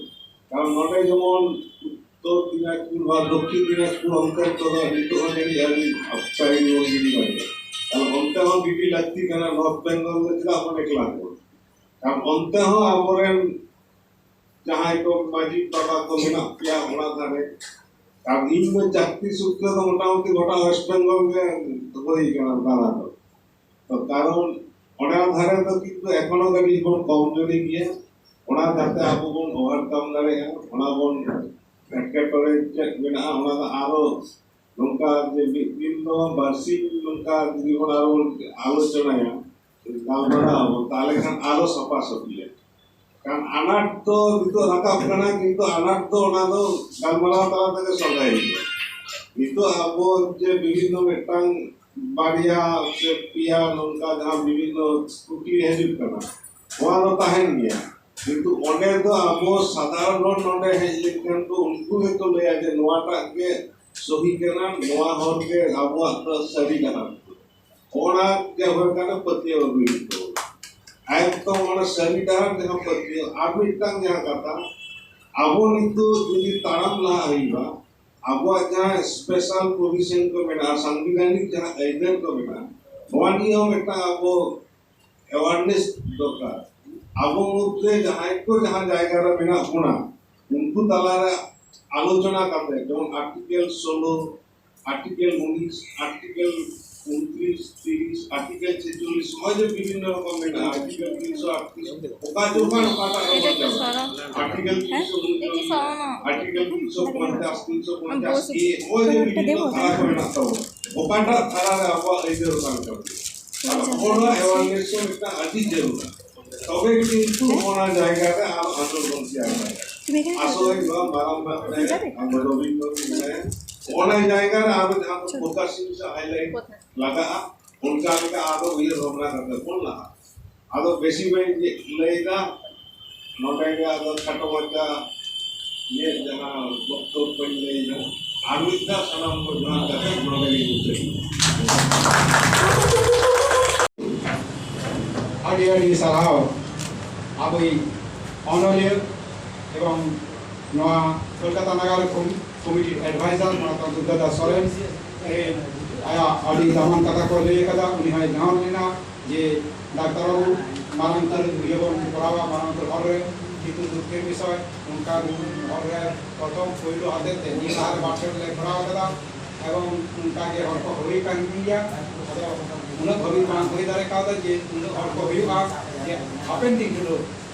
ᱠᱟᱨᱚᱱ ᱱᱚᱰᱮ ᱡᱮᱢᱚᱱ ᱩᱛᱛᱚᱨ ᱫᱤᱱᱟᱡᱽᱯᱩᱨ ᱵᱟ ᱫᱚᱠᱠᱷᱤᱱ ᱫᱤᱱᱟᱡᱽᱯᱩᱨ ᱚᱱᱛᱮ ᱠᱚᱫᱚ ᱱᱤᱛᱚᱜ ᱦᱚᱸ ᱡᱟᱹᱱᱤᱡ ᱟᱹᱰᱤ ᱟᱯᱥᱟᱭᱤᱰ ᱵᱚᱱ ᱜᱤᱰᱤ ᱫᱟᱲᱮᱭᱟᱜᱼᱟ᱾ ᱛᱟᱦᱞᱮ ᱚᱱᱛᱮ ᱦᱚᱸ ᱜᱤᱰᱤ ᱞᱟᱹᱠᱛᱤ ᱠᱟᱱᱟ, ᱱᱚᱨᱛᱷ ᱵᱮᱝᱜᱚᱞ ᱨᱮ ᱪᱮᱫᱟᱜ ᱵᱚᱱ ᱮᱠᱞᱟ ᱠᱚᱣᱟ? ᱠᱟᱨᱚᱱ ᱚᱱᱛᱮ ᱦᱚᱸ ᱟᱵᱚᱨᱮᱱ ᱡᱟᱦᱟᱸᱭ ᱠᱚ ᱢᱟᱹᱡᱷᱤ ᱵᱟᱵᱟ ᱠᱚ ᱢᱮᱱᱟᱜ ᱯᱮᱭᱟ ᱚᱱᱟ ᱫᱷᱟᱨᱮ, ᱠᱟᱨᱚᱱ ᱤᱧ ᱫᱚ ᱪᱟᱠᱨᱤ ᱥᱩᱛᱨᱮ ᱫᱚ ᱢᱚᱴᱟᱢᱩᱴᱤ ᱜᱚᱴᱟ ᱳᱭᱮᱥᱴ ᱵᱮᱝᱜᱚᱞ ᱜᱮ ᱦᱩᱭ ᱠᱟᱱᱟ ᱫᱟᱬᱟ ᱫᱚ᱾ ᱛᱚ ᱠᱟᱨᱚᱱ ᱚᱱᱟ ᱫᱷᱟᱨᱮ ᱫᱚ ᱠᱤᱱᱛᱩ ᱮᱠᱷᱚᱱᱳ ᱠᱟᱹᱴᱤᱡ ᱵᱚᱱ ᱠᱚᱢ ᱡᱩᱨᱤ ᱜᱮᱭᱟ, ᱚᱱᱟ ᱡᱟᱛᱮ ᱟᱵᱚ ᱵᱚᱱ ᱳᱵᱷᱟᱨᱠᱟᱢ ᱫᱟᱲᱮᱭᱟᱜᱼᱟ, ᱚᱱᱟ ᱵᱚᱱ ᱮᱴᱠᱮᱴᱚᱬᱮ ᱪᱮᱫ ᱢᱮᱱᱟᱜᱼᱟ ᱚᱱᱟ ᱫᱚ ᱟᱨᱚ ᱱᱚᱝᱠᱟ ᱡᱮ ᱢᱤᱫ ᱫᱤᱱ ᱫᱚ ᱵᱟᱨᱥᱤᱧ ᱱᱚᱝᱠᱟ ᱡᱩᱫᱤ ᱵᱚᱱ ᱟᱨᱚ ᱵᱚᱱ ᱟᱞᱳᱪᱚᱱᱟᱭᱟ, ᱜᱟᱞᱢᱟᱨᱟᱣ ᱟᱵᱚᱱ, ᱛᱟᱦᱚᱞᱮ ᱠᱷᱟᱱ ᱟᱨᱚ ᱥᱟᱯᱷᱟ ᱥᱟᱹᱯᱷᱤᱭᱟ᱾ ᱠᱟᱨᱚᱱ ᱟᱱᱟᱴ ᱫᱚ ᱱᱤᱛᱚᱜ ᱨᱟᱠᱟᱵ ᱠᱟᱱᱟ, ᱠᱤᱱᱛᱩ ᱟᱱᱟᱴ ᱫᱚ ᱚᱱᱟ ᱫᱚ ᱜᱟᱞᱢᱟᱨᱟᱣ ᱛᱟᱞᱟ ᱛᱮᱜᱮ ᱥᱚᱞᱦᱮ ᱦᱩᱭᱩᱜᱼᱟ᱾ ᱱᱤᱛᱚᱜ ᱟᱵᱚ ᱡᱮ ᱵᱤᱵᱷᱤᱱᱱᱚ ᱢᱤᱫᱴᱟᱝ ᱵᱟᱨᱭᱟ ᱥᱮ ᱯᱮᱭᱟ ᱱᱚᱝᱠᱟ ᱡᱟᱦᱟᱸ ᱵᱤᱵᱷᱤᱱᱱᱚ ᱠᱩᱠᱞᱤ ᱦᱤᱡᱩᱜ ᱠᱟᱱᱟ, ᱱᱚᱣᱟ ᱫᱚ ᱛᱟᱦᱮᱱ ᱜᱮᱭᱟ᱾ ᱠᱤᱱᱛᱩ ᱚᱸᱰᱮ ᱫᱚ ᱟᱵᱚ ᱥᱟᱫᱷᱟᱨᱚᱱ ᱦᱚᱲ ᱱᱚᱰᱮ ᱦᱮᱡ ᱞᱮᱱᱠᱷᱟᱱ ᱫᱚ ᱩᱱᱠᱩ ᱜᱮᱠᱚ ᱞᱟᱹᱭᱟ ᱡᱮ ᱱᱚᱣᱟᱴᱟᱜ ᱜᱮ ᱥᱚᱦᱤ ᱠᱟᱱᱟ, ᱱᱚᱣᱟ ᱦᱚᱨ ᱜᱮ ᱟᱵᱚᱣᱟᱜ ᱫᱚ ᱥᱟᱹᱨᱤ ᱰᱟᱦᱟᱨ᱾ ᱚᱱᱟ ᱜᱮ ᱦᱩᱭᱩᱜ ᱠᱟᱱᱟ ᱯᱟᱹᱛᱭᱟᱹᱣ ᱟᱹᱜᱩᱭ ᱦᱩᱭᱩᱜ ᱛᱟᱵᱚᱱᱟ᱾ ᱮᱠᱫᱚᱢ ᱚᱱᱟ ᱥᱟᱹᱨᱤ ᱰᱟᱦᱟᱨ ᱡᱟᱦᱟᱸ ᱯᱟᱹᱛᱭᱟᱹᱣ᱾ ᱟᱨ ᱢᱤᱫᱴᱟᱝ ᱡᱟᱦᱟᱸ ᱠᱟᱛᱷᱟ, ᱟᱵᱚ ᱱᱤᱛᱚᱜ ᱡᱩᱫᱤ ᱛᱟᱲᱟᱢ ᱞᱟᱦᱟ ᱦᱩᱭᱩᱜᱼᱟ, ᱟᱵᱚᱣᱟᱜ ᱡᱟᱦᱟᱸ special provision ᱠᱚ ᱢᱮᱱᱟᱜᱼᱟ, ᱥᱟᱝᱵᱤᱫᱷᱟᱱᱤᱠ ᱡᱟᱦᱟᱸ ᱟᱹᱭᱫᱟᱹᱨ ᱠᱚ ᱢᱮᱱᱟᱜᱼᱟ, ᱱᱚᱣᱟ ᱱᱤᱭᱮ ᱦᱚᱸ ᱢᱤᱫᱴᱟᱝ ᱟᱵᱚ awareness ᱫᱚᱨᱠᱟᱨ᱾ ᱟᱵᱚ ᱢᱩᱫᱽᱨᱮ ᱡᱟᱦᱟᱸᱭ ᱠᱚ ᱡᱟᱦᱟᱸ ᱡᱟᱭᱜᱟ ᱨᱮ ᱢᱮᱱᱟᱜ ᱵᱚᱱᱟ, ᱩᱱᱠᱩ ᱛᱟᱞᱟᱨᱮ ᱟᱞᱳᱪᱚᱱᱟ ᱠᱟᱛᱮ, ᱡᱮᱢᱚᱱ Article ᱥᱳᱞᱳ, Article ᱩᱱᱤᱥ, Article ᱩᱱᱛᱨᱤᱥ, ᱛᱤᱨᱤᱥ, Article ᱪᱷᱮᱪᱚᱞᱞᱤᱥ, ᱱᱚᱜᱼᱚᱭ ᱡᱮ ᱵᱤᱵᱷᱤᱱᱱᱚ ᱨᱚᱠᱚᱢ ᱢᱮᱱᱟᱜᱼᱟ, Article ᱛᱤᱱᱥᱚ ᱟᱴᱛᱨᱤᱥ, ᱚᱠᱟ ᱡᱚᱠᱷᱚᱱ ᱚᱠᱟᱴᱟᱜ ᱨᱚᱠᱚᱢ ᱪᱟᱞᱟᱜᱼᱟ, Article ᱛᱤᱱᱥᱚ ᱩᱱᱛᱨᱤᱥ, Article ᱛᱤᱱᱥᱚ ᱯᱚᱧᱪᱟᱥ, ᱛᱤᱱᱥᱚ ᱯᱚᱧᱪᱟᱥ ᱮ, ᱱᱚᱜᱼᱚᱭ ᱡᱮ ᱵᱤᱵᱷᱤᱱᱱᱚ ᱫᱷᱟᱨᱟ ᱠᱚ ᱢᱮᱱᱟᱜ ᱛᱟᱵᱚᱱᱟ, ᱚᱠᱟᱴᱟᱜ ᱫᱷᱟᱨᱟ ᱨᱮ ᱟᱵᱚᱣᱟᱜ ᱟᱹᱭᱫᱟᱹᱨ ᱠᱟᱱ ᱛᱟᱵᱚᱱᱟ? ᱟᱨ ᱚᱱᱟ awareness ᱦᱚᱸ ᱢᱤᱫᱴᱟᱝ ᱟᱹᱰᱤ ᱡᱟᱹᱨᱩᱲᱟ᱾ ᱛᱚᱵᱮ ᱠᱤᱱᱛᱩ ᱚᱱᱟ ᱡᱟᱭᱜᱟ ᱨᱮ ᱟᱨ ᱟᱸᱫᱳᱲ ᱵᱚᱱ ᱛᱮᱭᱟᱨ ᱫᱟᱲᱮᱭᱟᱜᱼᱟ᱾ ᱟᱥᱚᱞ ᱱᱚᱣᱟ ᱢᱟᱨᱟᱝ ᱢᱟᱨᱟᱝ ᱨᱮ ᱟᱵᱚ ᱨᱚᱵᱤᱱᱫᱨᱚ ᱢᱮᱱᱟᱭᱟ, ᱚᱱᱟ ᱡᱟᱭᱜᱟ ᱨᱮ ᱟᱨᱚ ᱡᱟᱦᱟᱸ ᱠᱚ focusing ᱥᱮ highlight ᱞᱟᱜᱟᱜᱼᱟ, ᱚᱱᱠᱟ ᱞᱮᱠᱟ ᱟᱨᱚ ᱩᱭᱦᱟᱹᱨ ᱵᱷᱟᱵᱽᱱᱟ ᱠᱟᱛᱮ ᱵᱚᱱ ᱞᱟᱦᱟᱜᱼᱟ᱾ ᱟᱫᱚ ᱵᱮᱥᱤ ᱵᱟᱹᱧ ᱞᱟᱹᱭᱫᱟ, ᱱᱚᱰᱮ ᱜᱮ ᱟᱫᱚ ᱠᱷᱟᱴᱚ ᱢᱟᱪᱷᱟ ᱤᱧᱟᱹᱜ ᱡᱟᱦᱟᱸ ᱵᱚᱠᱛᱚᱵᱵᱚᱧ ᱞᱟᱹᱭᱫᱟ, ᱟᱨ ᱢᱤᱫ ᱫᱷᱟᱣ ᱥᱟᱱᱟᱢ ᱠᱚ ᱡᱚᱦᱟᱨ ᱠᱟᱛᱮ ᱱᱚᱰᱮ ᱜᱮᱧ ᱢᱩᱪᱟᱹᱫ᱾ ᱟᱹᱰᱤ ᱟᱹᱰᱤ ᱥᱟᱨᱦᱟᱣ ᱟᱵᱚᱭᱤᱡ ᱚᱱᱚᱞᱤᱭᱟᱹ ᱮᱵᱚᱝ ᱱᱚᱣᱟ ᱠᱳᱞᱠᱟᱛᱟ ᱱᱟᱜᱟᱨ ᱠᱚᱢᱤᱴᱤ advisor ᱢᱟᱱᱚᱛᱟᱱ ᱫᱩᱨᱜᱟᱫᱟᱥ ᱥᱚᱨᱮᱱ, ᱮ, ᱟᱭᱟᱜ ᱟᱹᱰᱤ ᱫᱟᱢᱟᱱ ᱠᱟᱛᱷᱟ ᱠᱚ ᱞᱟᱹᱭ ᱟᱠᱟᱫᱟ᱾ ᱩᱱᱤ ᱦᱚᱸᱭ ᱱᱮᱦᱚᱨ ᱞᱮᱱᱟ ᱡᱮ ᱰᱟᱠᱛᱟᱨ ᱵᱟᱹᱵᱩ ᱢᱟᱨᱟᱝ ᱩᱛᱟᱹᱨ ᱤᱭᱟᱹ ᱵᱚᱱ ᱠᱚᱨᱟᱣᱟ, ᱢᱟᱨᱟᱝ ᱩᱛᱟᱹᱨ ᱦᱚᱨ ᱨᱮ, ᱠᱤᱱᱛᱩ ᱫᱩᱠᱷᱮᱨ ᱵᱤᱥᱚᱭ ᱚᱱᱠᱟ ᱦᱚᱨ ᱨᱮ ᱯᱨᱚᱛᱷᱚᱢ ᱯᱳᱭᱞᱳ ᱦᱚᱛᱮᱡ ᱛᱮ ᱱᱤᱭᱟᱹ ᱞᱟᱦᱟ ᱨᱮ ᱵᱟᱨ ᱥᱮᱨᱢᱟ ᱞᱮ ᱠᱚᱨᱟᱣ ᱟᱠᱟᱫᱟ ᱮᱵᱚᱝ ᱚᱱᱠᱟ ᱜᱮ ᱦᱚᱲ ᱠᱚ ᱦᱩᱭ ᱠᱟᱱ ᱜᱮᱭᱟ᱾ ᱟᱫᱚ ᱩᱱᱟᱹᱜ ᱵᱷᱟᱹᱜᱤ ᱵᱟᱝ ᱦᱩᱭ ᱫᱟᱲᱮ ᱠᱟᱣᱫᱟ ᱡᱮ ᱩᱱᱟᱹᱜ ᱦᱚᱲ ᱠᱚ ᱦᱩᱭᱩᱜᱼᱟ ᱡᱮ ᱦᱟᱯᱮᱱ ᱫᱤᱱ ᱦᱤᱞᱳᱜ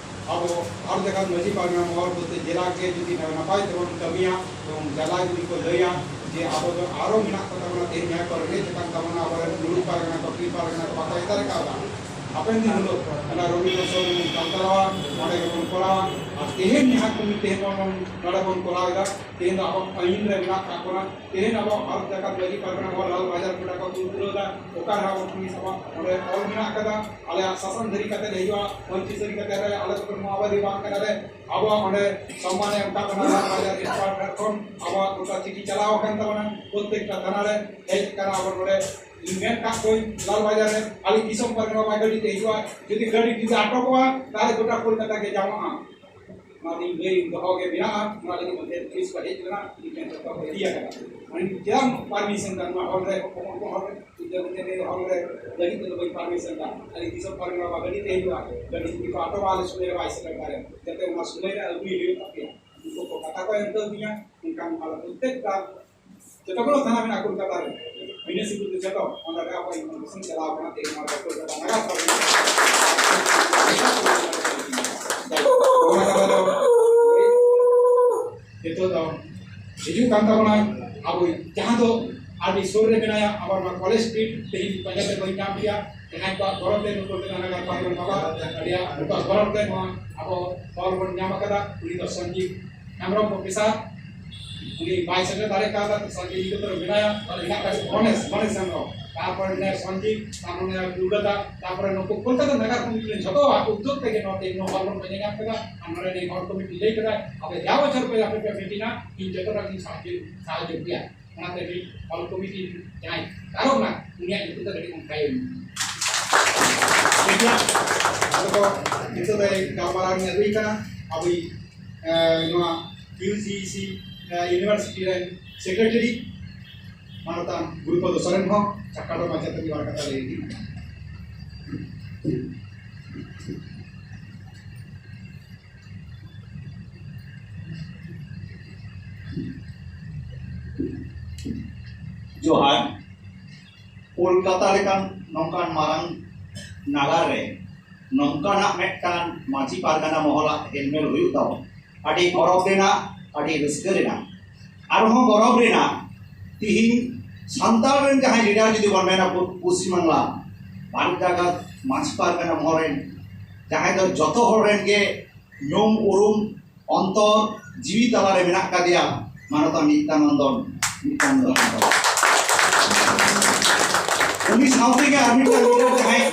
ᱟᱵᱚ ᱟᱨ ᱡᱟᱭᱜᱟ ᱢᱟᱹᱡᱷᱤ ᱯᱟᱨᱜᱟᱱᱟ ᱢᱚᱦᱚᱞ ᱵᱚᱞᱛᱮ ᱡᱮᱞᱟ ᱜᱮ ᱡᱩᱫᱤ ᱱᱟᱯᱟᱭ ᱛᱮᱵᱚᱱ ᱠᱟᱹᱢᱤᱭᱟ ᱮᱵᱚᱝ ᱡᱮᱞᱟ ᱡᱩᱫᱤ ᱠᱚ ᱞᱟᱹᱭᱟ ᱡᱮ ᱟᱵᱚ ᱫᱚ ᱟᱨᱚ ᱢᱮᱱᱟᱜ ᱠᱚ ᱛᱟᱵᱚᱱᱟ, ᱛᱮᱦᱮᱧ ᱡᱟᱦᱟᱸᱭ ᱠᱚ ᱨᱮᱸᱜᱮᱡ ᱟᱠᱟᱱ ᱛᱟᱵᱚᱱᱟ, ᱟᱵᱚᱨᱮᱱ ᱢᱩᱞᱩᱠ ᱯᱟᱨᱜᱟᱱᱟ ᱠᱚ, ᱯᱤᱲ ᱯᱟᱨᱜᱟᱱᱟ ᱠᱚ ᱵᱟᱠᱚ ᱦᱮᱡ ᱫᱟᱲᱮ ᱠᱟᱣᱫᱟ, ᱦᱟᱯᱮᱱ ᱫᱤᱱ ᱦᱤᱞᱳᱜ ᱚᱱᱟ ᱨᱚᱵᱤᱱᱫᱨᱚ ᱥᱚᱨᱮᱱ ᱠᱟᱱᱛᱟᱨᱟᱣᱟ ᱱᱚᱰᱮ ᱜᱮᱵᱚᱱ ᱠᱚᱨᱟᱣᱟ᱾ ᱟᱨ ᱛᱮᱦᱮᱧ ᱡᱟᱦᱟᱸ ᱠᱚ ᱛᱮᱦᱮᱧ ᱵᱚᱱ ᱱᱚᱰᱮ ᱵᱚᱱ ᱠᱚᱨᱟᱣ ᱮᱫᱟ, ᱛᱮᱦᱮᱧ ᱫᱚ ᱟᱵᱚ ᱟᱹᱭᱤᱱ ᱨᱮ ᱢᱮᱱᱟᱜ ᱠᱟᱜ ᱵᱚᱱᱟ᱾ ᱛᱮᱦᱮᱧ ᱟᱵᱚᱣᱟᱜ ᱵᱷᱟᱨᱚᱛ ᱡᱟᱠᱟᱛ ᱢᱟᱹᱡᱷᱤ ᱯᱟᱨᱜᱟᱱᱟ ᱦᱚᱲ ᱞᱟᱞ ᱵᱟᱡᱟᱨ ᱜᱚᱰᱟ ᱠᱚ ᱫᱩᱲᱩᱵ ᱯᱩᱨᱟᱹᱣ ᱮᱫᱟ᱾ ᱚᱠᱟ ᱨᱮᱦᱚᱸ ᱟᱵᱚ ᱯᱩᱞᱤᱥ ᱟᱵᱚᱣᱟᱜ ᱚᱸᱰᱮ ᱚᱞ ᱢᱮᱱᱟᱜ ᱠᱟᱫᱟ, ᱟᱞᱮᱭᱟᱜ ᱥᱟᱥᱚᱱ ᱡᱟᱹᱨᱤ ᱠᱟᱛᱮ ᱞᱮ ᱦᱤᱡᱩᱜᱼᱟ, ᱯᱟᱹᱧᱪᱤ ᱥᱟᱹᱨᱤ ᱠᱟᱛᱮ ᱞᱮ, ᱟᱞᱮ ᱫᱚ ᱠᱳᱱᱳ ᱟᱵᱟᱫᱤ ᱵᱟᱝ ᱠᱟᱱᱟᱞᱮ᱾ ᱟᱵᱚᱣᱟᱜ ᱚᱸᱰᱮ ᱥᱚᱢᱢᱟᱱ ᱮ ᱮᱢ ᱠᱟᱜ ᱵᱚᱱᱟ ᱞᱟᱞ ᱵᱟᱡᱟᱨ ᱦᱮᱰᱠᱩᱣᱟᱴᱟᱨ ᱠᱷᱚᱱ᱾ ᱟᱵᱚᱣᱟᱜ ᱜᱚᱴᱟ ᱪᱤᱴᱷᱤ ᱪᱟᱞᱟᱣ ᱟᱠᱟᱱ ᱛᱟᱵᱚᱱᱟ, ᱯᱨᱚᱛᱛᱮᱠᱴᱟ ᱛᱷᱟᱱᱟ ᱨᱮ ᱦᱮᱡ ᱟᱠᱟᱱᱟ᱾ ᱟᱵᱚ ᱱᱚᱰᱮ ᱤᱧ ᱢᱮᱱ ᱠᱟᱜ ᱠᱚᱣᱟᱧ ᱞᱟᱞ ᱵᱟᱡᱟᱨ ᱨᱮ, ᱟᱞᱮ ᱫᱤᱥᱚᱢ ᱯᱟᱨᱜᱟᱱᱟ ᱵᱟᱭ ᱜᱟᱹᱰᱤ ᱛᱮ ᱦᱤᱡᱩᱜᱼᱟ, ᱡᱩᱫᱤ ᱜᱟᱹᱰᱤ ᱡᱩᱫᱤ ᱟᱴᱚᱠᱚᱜᱼᱟ, ᱛᱟᱦᱚᱞᱮ ᱜᱚᱴᱟ ᱠᱳᱞᱠᱟᱛᱟ ᱜᱮ ᱡᱟᱢᱚᱜᱼᱟ᱾ ᱚᱱᱟ ᱫᱚ ᱤᱧ ᱞᱟᱹᱭ ᱫᱚᱦᱚ ᱜᱮ ᱢᱮᱱᱟᱜᱼᱟ᱾ ᱚᱱᱟ ᱞᱟᱹᱜᱤᱫ ᱢᱚᱫᱽᱫᱷᱮ ᱯᱩᱞᱤᱥ ᱠᱚ ᱦᱮᱡ ᱞᱮᱱᱟ, ᱤᱧ ᱴᱷᱮᱱ ᱡᱚᱛᱚ ᱠᱚ ᱤᱫᱤ ᱟᱠᱟᱫᱟ᱾ ᱢᱟᱱᱮ ᱪᱮᱫᱟᱜ ᱯᱟᱨᱢᱤᱥᱚᱱ ᱫᱟ ᱱᱚᱣᱟ ᱦᱚᱲ ᱨᱮ, ᱦᱚᱯᱚᱱ ᱦᱚᱯᱚᱱ ᱦᱚᱲ ᱨᱮ, ᱤᱧ ᱫᱚ ᱢᱤᱫᱴᱮᱱ ᱦᱚᱲ ᱨᱮ ᱞᱟᱹᱜᱤᱫ ᱛᱮᱫᱚ ᱵᱟᱹᱧ ᱯᱟᱨᱢᱤᱥᱚᱱ ᱫᱟ᱾ ᱟᱞᱮ ᱫᱤᱥᱚᱢ ᱯᱟᱨᱜᱟᱱᱟ ᱵᱟᱵᱟ ᱜᱟᱹᱰᱤ ᱛᱮ ᱦᱤᱡᱩᱜᱼᱟ, ᱜᱟᱹᱰᱤ ᱡᱩᱫᱤ ᱠᱚ ᱟᱴᱚᱠᱟ, ᱟᱞᱮ ᱥᱚᱢᱚᱭ ᱨᱮ ᱵᱟᱭ ᱥᱮᱴᱮᱨ ᱫᱟᱲᱮᱭᱟᱜᱼᱟ, ᱡᱟᱛᱮ ᱚᱱᱟ ᱥᱚᱢᱚᱭ ᱨᱮ ᱟᱹᱜᱩᱭ ᱦᱩᱭᱩᱜ ᱛᱟᱯᱮᱭᱟ᱾ ᱩᱱᱠᱩ ᱠᱚ ᱠᱟᱛᱷᱟ ᱠᱚ ᱮᱢ ᱠᱟᱹᱣᱫᱤᱧᱟ᱾ ᱮᱱᱠᱷᱟᱱ ᱟᱞᱮ ᱯᱨᱚᱛᱛᱮᱠᱴᱟ ᱡᱚᱛᱚ ᱜᱩᱞᱳ ᱛᱷᱟᱱᱟ ᱢᱮᱱᱟᱜᱼᱟ ᱠᱳᱞᱠᱟᱛᱟ ᱨᱮ, ᱵᱤᱱᱟᱹ ᱥᱤᱸᱫᱩᱨ ᱛᱮ ᱡᱚᱛᱚ ᱚᱸᱰᱮ ᱜᱮ ᱟᱵᱚ ᱤᱱᱯᱷᱚᱨᱢᱮᱥᱚᱱ ᱪᱟᱞᱟᱣ ᱠᱟᱱᱟ᱾ ᱛᱮᱦᱮᱧ ᱱᱚᱣᱟ ᱠᱳᱞᱠᱟᱛᱟ ᱱᱟᱜᱟᱨ ᱯᱟᱵᱽᱞᱤᱠ ᱚᱱᱟ ᱠᱟᱛᱷᱟ ᱫᱚ ᱱᱤᱛᱚᱜ ᱫᱚ ᱦᱤᱡᱩᱜ ᱠᱟᱱ ᱛᱟᱵᱚᱱᱟ᱾ ᱟᱵᱚ ᱡᱟᱦᱟᱸ ᱫᱚ ᱟᱹᱰᱤ ᱥᱩᱨ ᱨᱮ ᱢᱮᱱᱟᱭᱟ, ᱟᱵᱚ ᱱᱚᱣᱟ ᱠᱚᱞᱮᱡᱽ ᱥᱴᱨᱤᱴ, ᱛᱮᱦᱮᱧ ᱯᱟᱸᱡᱟ ᱛᱮ ᱵᱟᱹᱧ ᱧᱟᱢ ᱠᱮᱭᱟ᱾ ᱡᱟᱦᱟᱸᱭ ᱠᱚᱣᱟᱜ ᱜᱚᱨᱚᱵ ᱛᱮ ᱱᱩᱠᱩ ᱠᱚ ᱱᱟᱜᱟᱨ ᱯᱟᱨᱜᱟᱱᱟ ᱵᱟᱵᱟ, ᱟᱹᱰᱤᱭᱟᱜ ᱱᱩᱠᱩᱣᱟᱜ ᱜᱚᱨᱚᱵ ᱛᱮ ᱱᱚᱣᱟ ᱟᱵᱚ ᱦᱚᱲ ᱵᱚᱱ ᱧᱟᱢ ᱟᱠᱟᱫᱟ, ᱩᱱᱤ ᱫᱚ ᱥᱚᱧᱡᱤᱵᱽ ᱦᱮᱢᱵᱨᱚᱢ ᱯᱨᱚᱯᱷᱮᱥᱟᱨ᱾ ᱩᱱᱤ ᱵᱟᱭ ᱥᱮᱴᱮᱨ ᱫᱟᱲᱮ ᱠᱟᱣᱫᱟ, ᱥᱟᱱᱛᱤ ᱱᱤᱠᱮᱛᱚᱱ ᱨᱮ ᱢᱮᱱᱟᱭᱟ, ᱢᱮᱱᱟᱜ ᱠᱟᱫᱮ ᱜᱚᱱᱮᱥ, ᱜᱚᱱᱮᱥ ᱦᱮᱢᱵᱨᱚᱢ, ᱛᱟᱨᱯᱚᱨᱮ ᱢᱮᱱᱟᱭᱟ ᱥᱚᱧᱡᱤᱵᱽ, ᱛᱟᱨᱯᱚᱨᱮ ᱢᱮᱱᱟᱭᱟ ᱫᱩᱨᱜᱟᱫᱟ, ᱛᱟᱨᱯᱚᱨᱮ ᱱᱩᱠᱩ ᱠᱳᱞᱠᱟᱛᱟ ᱱᱟᱜᱟᱨ ᱠᱚᱢᱤᱴᱤ ᱨᱮᱱ ᱡᱷᱚᱛᱚ ᱟᱠᱚ ᱩᱫᱽᱫᱳᱜᱽ ᱛᱮᱜᱮ ᱱᱚᱣᱟ ᱛᱮᱦᱮᱧ ᱱᱚᱣᱟ ᱦᱚᱲ ᱵᱚᱱ ᱯᱟᱸᱡᱟ ᱧᱟᱢ ᱠᱮᱫᱟ᱾ ᱟᱨ ᱱᱚᱰᱮ ᱱᱤᱭᱟᱹ ᱦᱚᱲ ᱠᱚᱢᱤᱴᱤ ᱞᱟᱹᱭ ᱠᱮᱫᱟᱭ, ᱟᱯᱮ ᱡᱟ ᱵᱚᱪᱷᱚᱨ ᱯᱮ ᱟᱯᱮ ᱯᱮ ᱢᱤᱴᱤᱝᱟ, ᱤᱧ ᱡᱚᱛᱚᱴᱟ ᱜᱤᱧ ᱥᱟᱦᱟᱡᱽᱡᱚ, ᱥᱟᱦᱟᱡᱽᱡᱚ ᱯᱮᱭᱟ᱾ ᱚᱱᱟᱛᱮ ᱢᱤᱫ ᱦᱚᱲ ᱠᱚᱢᱤᱴᱤ ᱡᱟᱦᱟᱸᱭ ᱠᱟᱨᱚᱱᱟ, ᱩᱱᱤᱭᱟᱜ ᱧᱩᱛᱩᱢ ᱫᱚ ᱠᱟᱹᱴᱤᱡ ᱵᱚᱱ ᱠᱷᱟᱭᱚ ᱧᱚᱜ᱾ ᱴᱷᱤᱠ ᱜᱮᱭᱟ? ᱟᱫᱚ ᱠᱚ ᱱᱤᱛᱚᱜ ᱫᱚ ᱜᱟᱞᱢᱟᱨᱟᱣ ᱨᱤᱧ ᱟᱹᱜᱩᱭ ᱠᱟᱱᱟ ᱟᱵᱚᱭᱤᱡ, ᱮ, ᱱᱚᱣᱟ ᱤᱭᱩ ᱡᱤ ᱥᱤ, ᱮ, ᱤᱭᱩᱱᱤᱵᱷᱟᱨᱥᱤᱴᱤ ᱨᱮᱱ ᱥᱮᱠᱨᱮᱴᱟᱨᱤ ᱢᱟᱱᱚᱛᱟᱱ ᱜᱩᱨᱩᱯᱚᱫᱚ ᱥᱚᱨᱮᱱ ᱦᱚᱸ ᱪᱟᱠᱟ ᱫᱚ ᱢᱟᱪᱮᱛ ᱢᱤᱫ ᱵᱟᱨ ᱠᱟᱛᱷᱟ ᱞᱟᱹᱭ ᱤᱫᱤ᱾ ᱡᱚᱦᱟᱨ᱾ ᱠᱳᱞᱠᱟᱛᱟ ᱞᱮᱠᱟᱱ ᱱᱚᱝᱠᱟᱱ ᱢᱟᱨᱟᱝ ᱱᱟᱜᱟᱨ ᱨᱮ ᱱᱚᱝᱠᱟᱱᱟᱜ ᱢᱤᱫᱴᱟᱝ ᱢᱟᱹᱡᱷᱤ ᱯᱟᱨᱜᱟᱱᱟ ᱢᱚᱦᱚᱞᱟᱜ ᱦᱮᱞᱢᱮᱞ ᱦᱩᱭᱩᱜ ᱛᱟᱵᱚᱱ ᱟᱹᱰᱤ ᱜᱚᱨᱚᱵᱽ ᱨᱮᱱᱟᱜ, ᱟᱹᱰᱤ ᱨᱟᱹᱥᱠᱟᱹ ᱨᱮᱱᱟᱜ, ᱟᱨᱦᱚᱸ ᱜᱚᱨᱚᱵᱽ ᱨᱮᱱᱟᱜ᱾ ᱛᱤᱦᱤᱧ ᱥᱟᱱᱛᱟᱲ ᱨᱮᱱ ᱡᱟᱦᱟᱸᱭ ᱞᱤᱰᱟᱨ ᱡᱩᱫᱤ ᱵᱚᱱ ᱢᱮᱱᱟ, ᱯᱚ-, ᱯᱚᱥᱪᱤᱢ ᱵᱟᱝᱞᱟ, ᱵᱷᱟᱨᱚᱛ ᱡᱟᱠᱟᱛ ᱢᱟᱹᱡᱷᱤ ᱯᱟᱨᱜᱟᱱᱟ ᱢᱚᱦᱚᱞ ᱨᱮᱱ, ᱡᱟᱦᱟᱸᱭ ᱫᱚ ᱡᱚᱛᱚ ᱦᱚᱲ ᱨᱮᱱ ᱜᱮ ᱧᱩᱢ ᱩᱨᱩᱢ ᱚᱱᱛᱚᱨ ᱡᱤᱣᱤ ᱛᱟᱞᱟᱨᱮ ᱢᱮᱱᱟᱜ ᱠᱟᱫᱮᱭᱟ, ᱢᱟᱱᱚᱛᱟᱱ ᱱᱤᱛᱭᱟᱱᱚᱱᱫᱚᱱ, ᱱᱤᱛᱭᱟᱱᱚᱱᱫᱚᱱ ᱦᱮᱢᱵᱨᱚᱢ᱾ ᱩᱱᱤ ᱥᱟᱶᱛᱮ ᱜᱮ ᱟᱨ ᱢᱤᱫᱴᱟᱝ ᱞᱤᱰᱟᱨ ᱡᱟᱦᱟᱸᱭ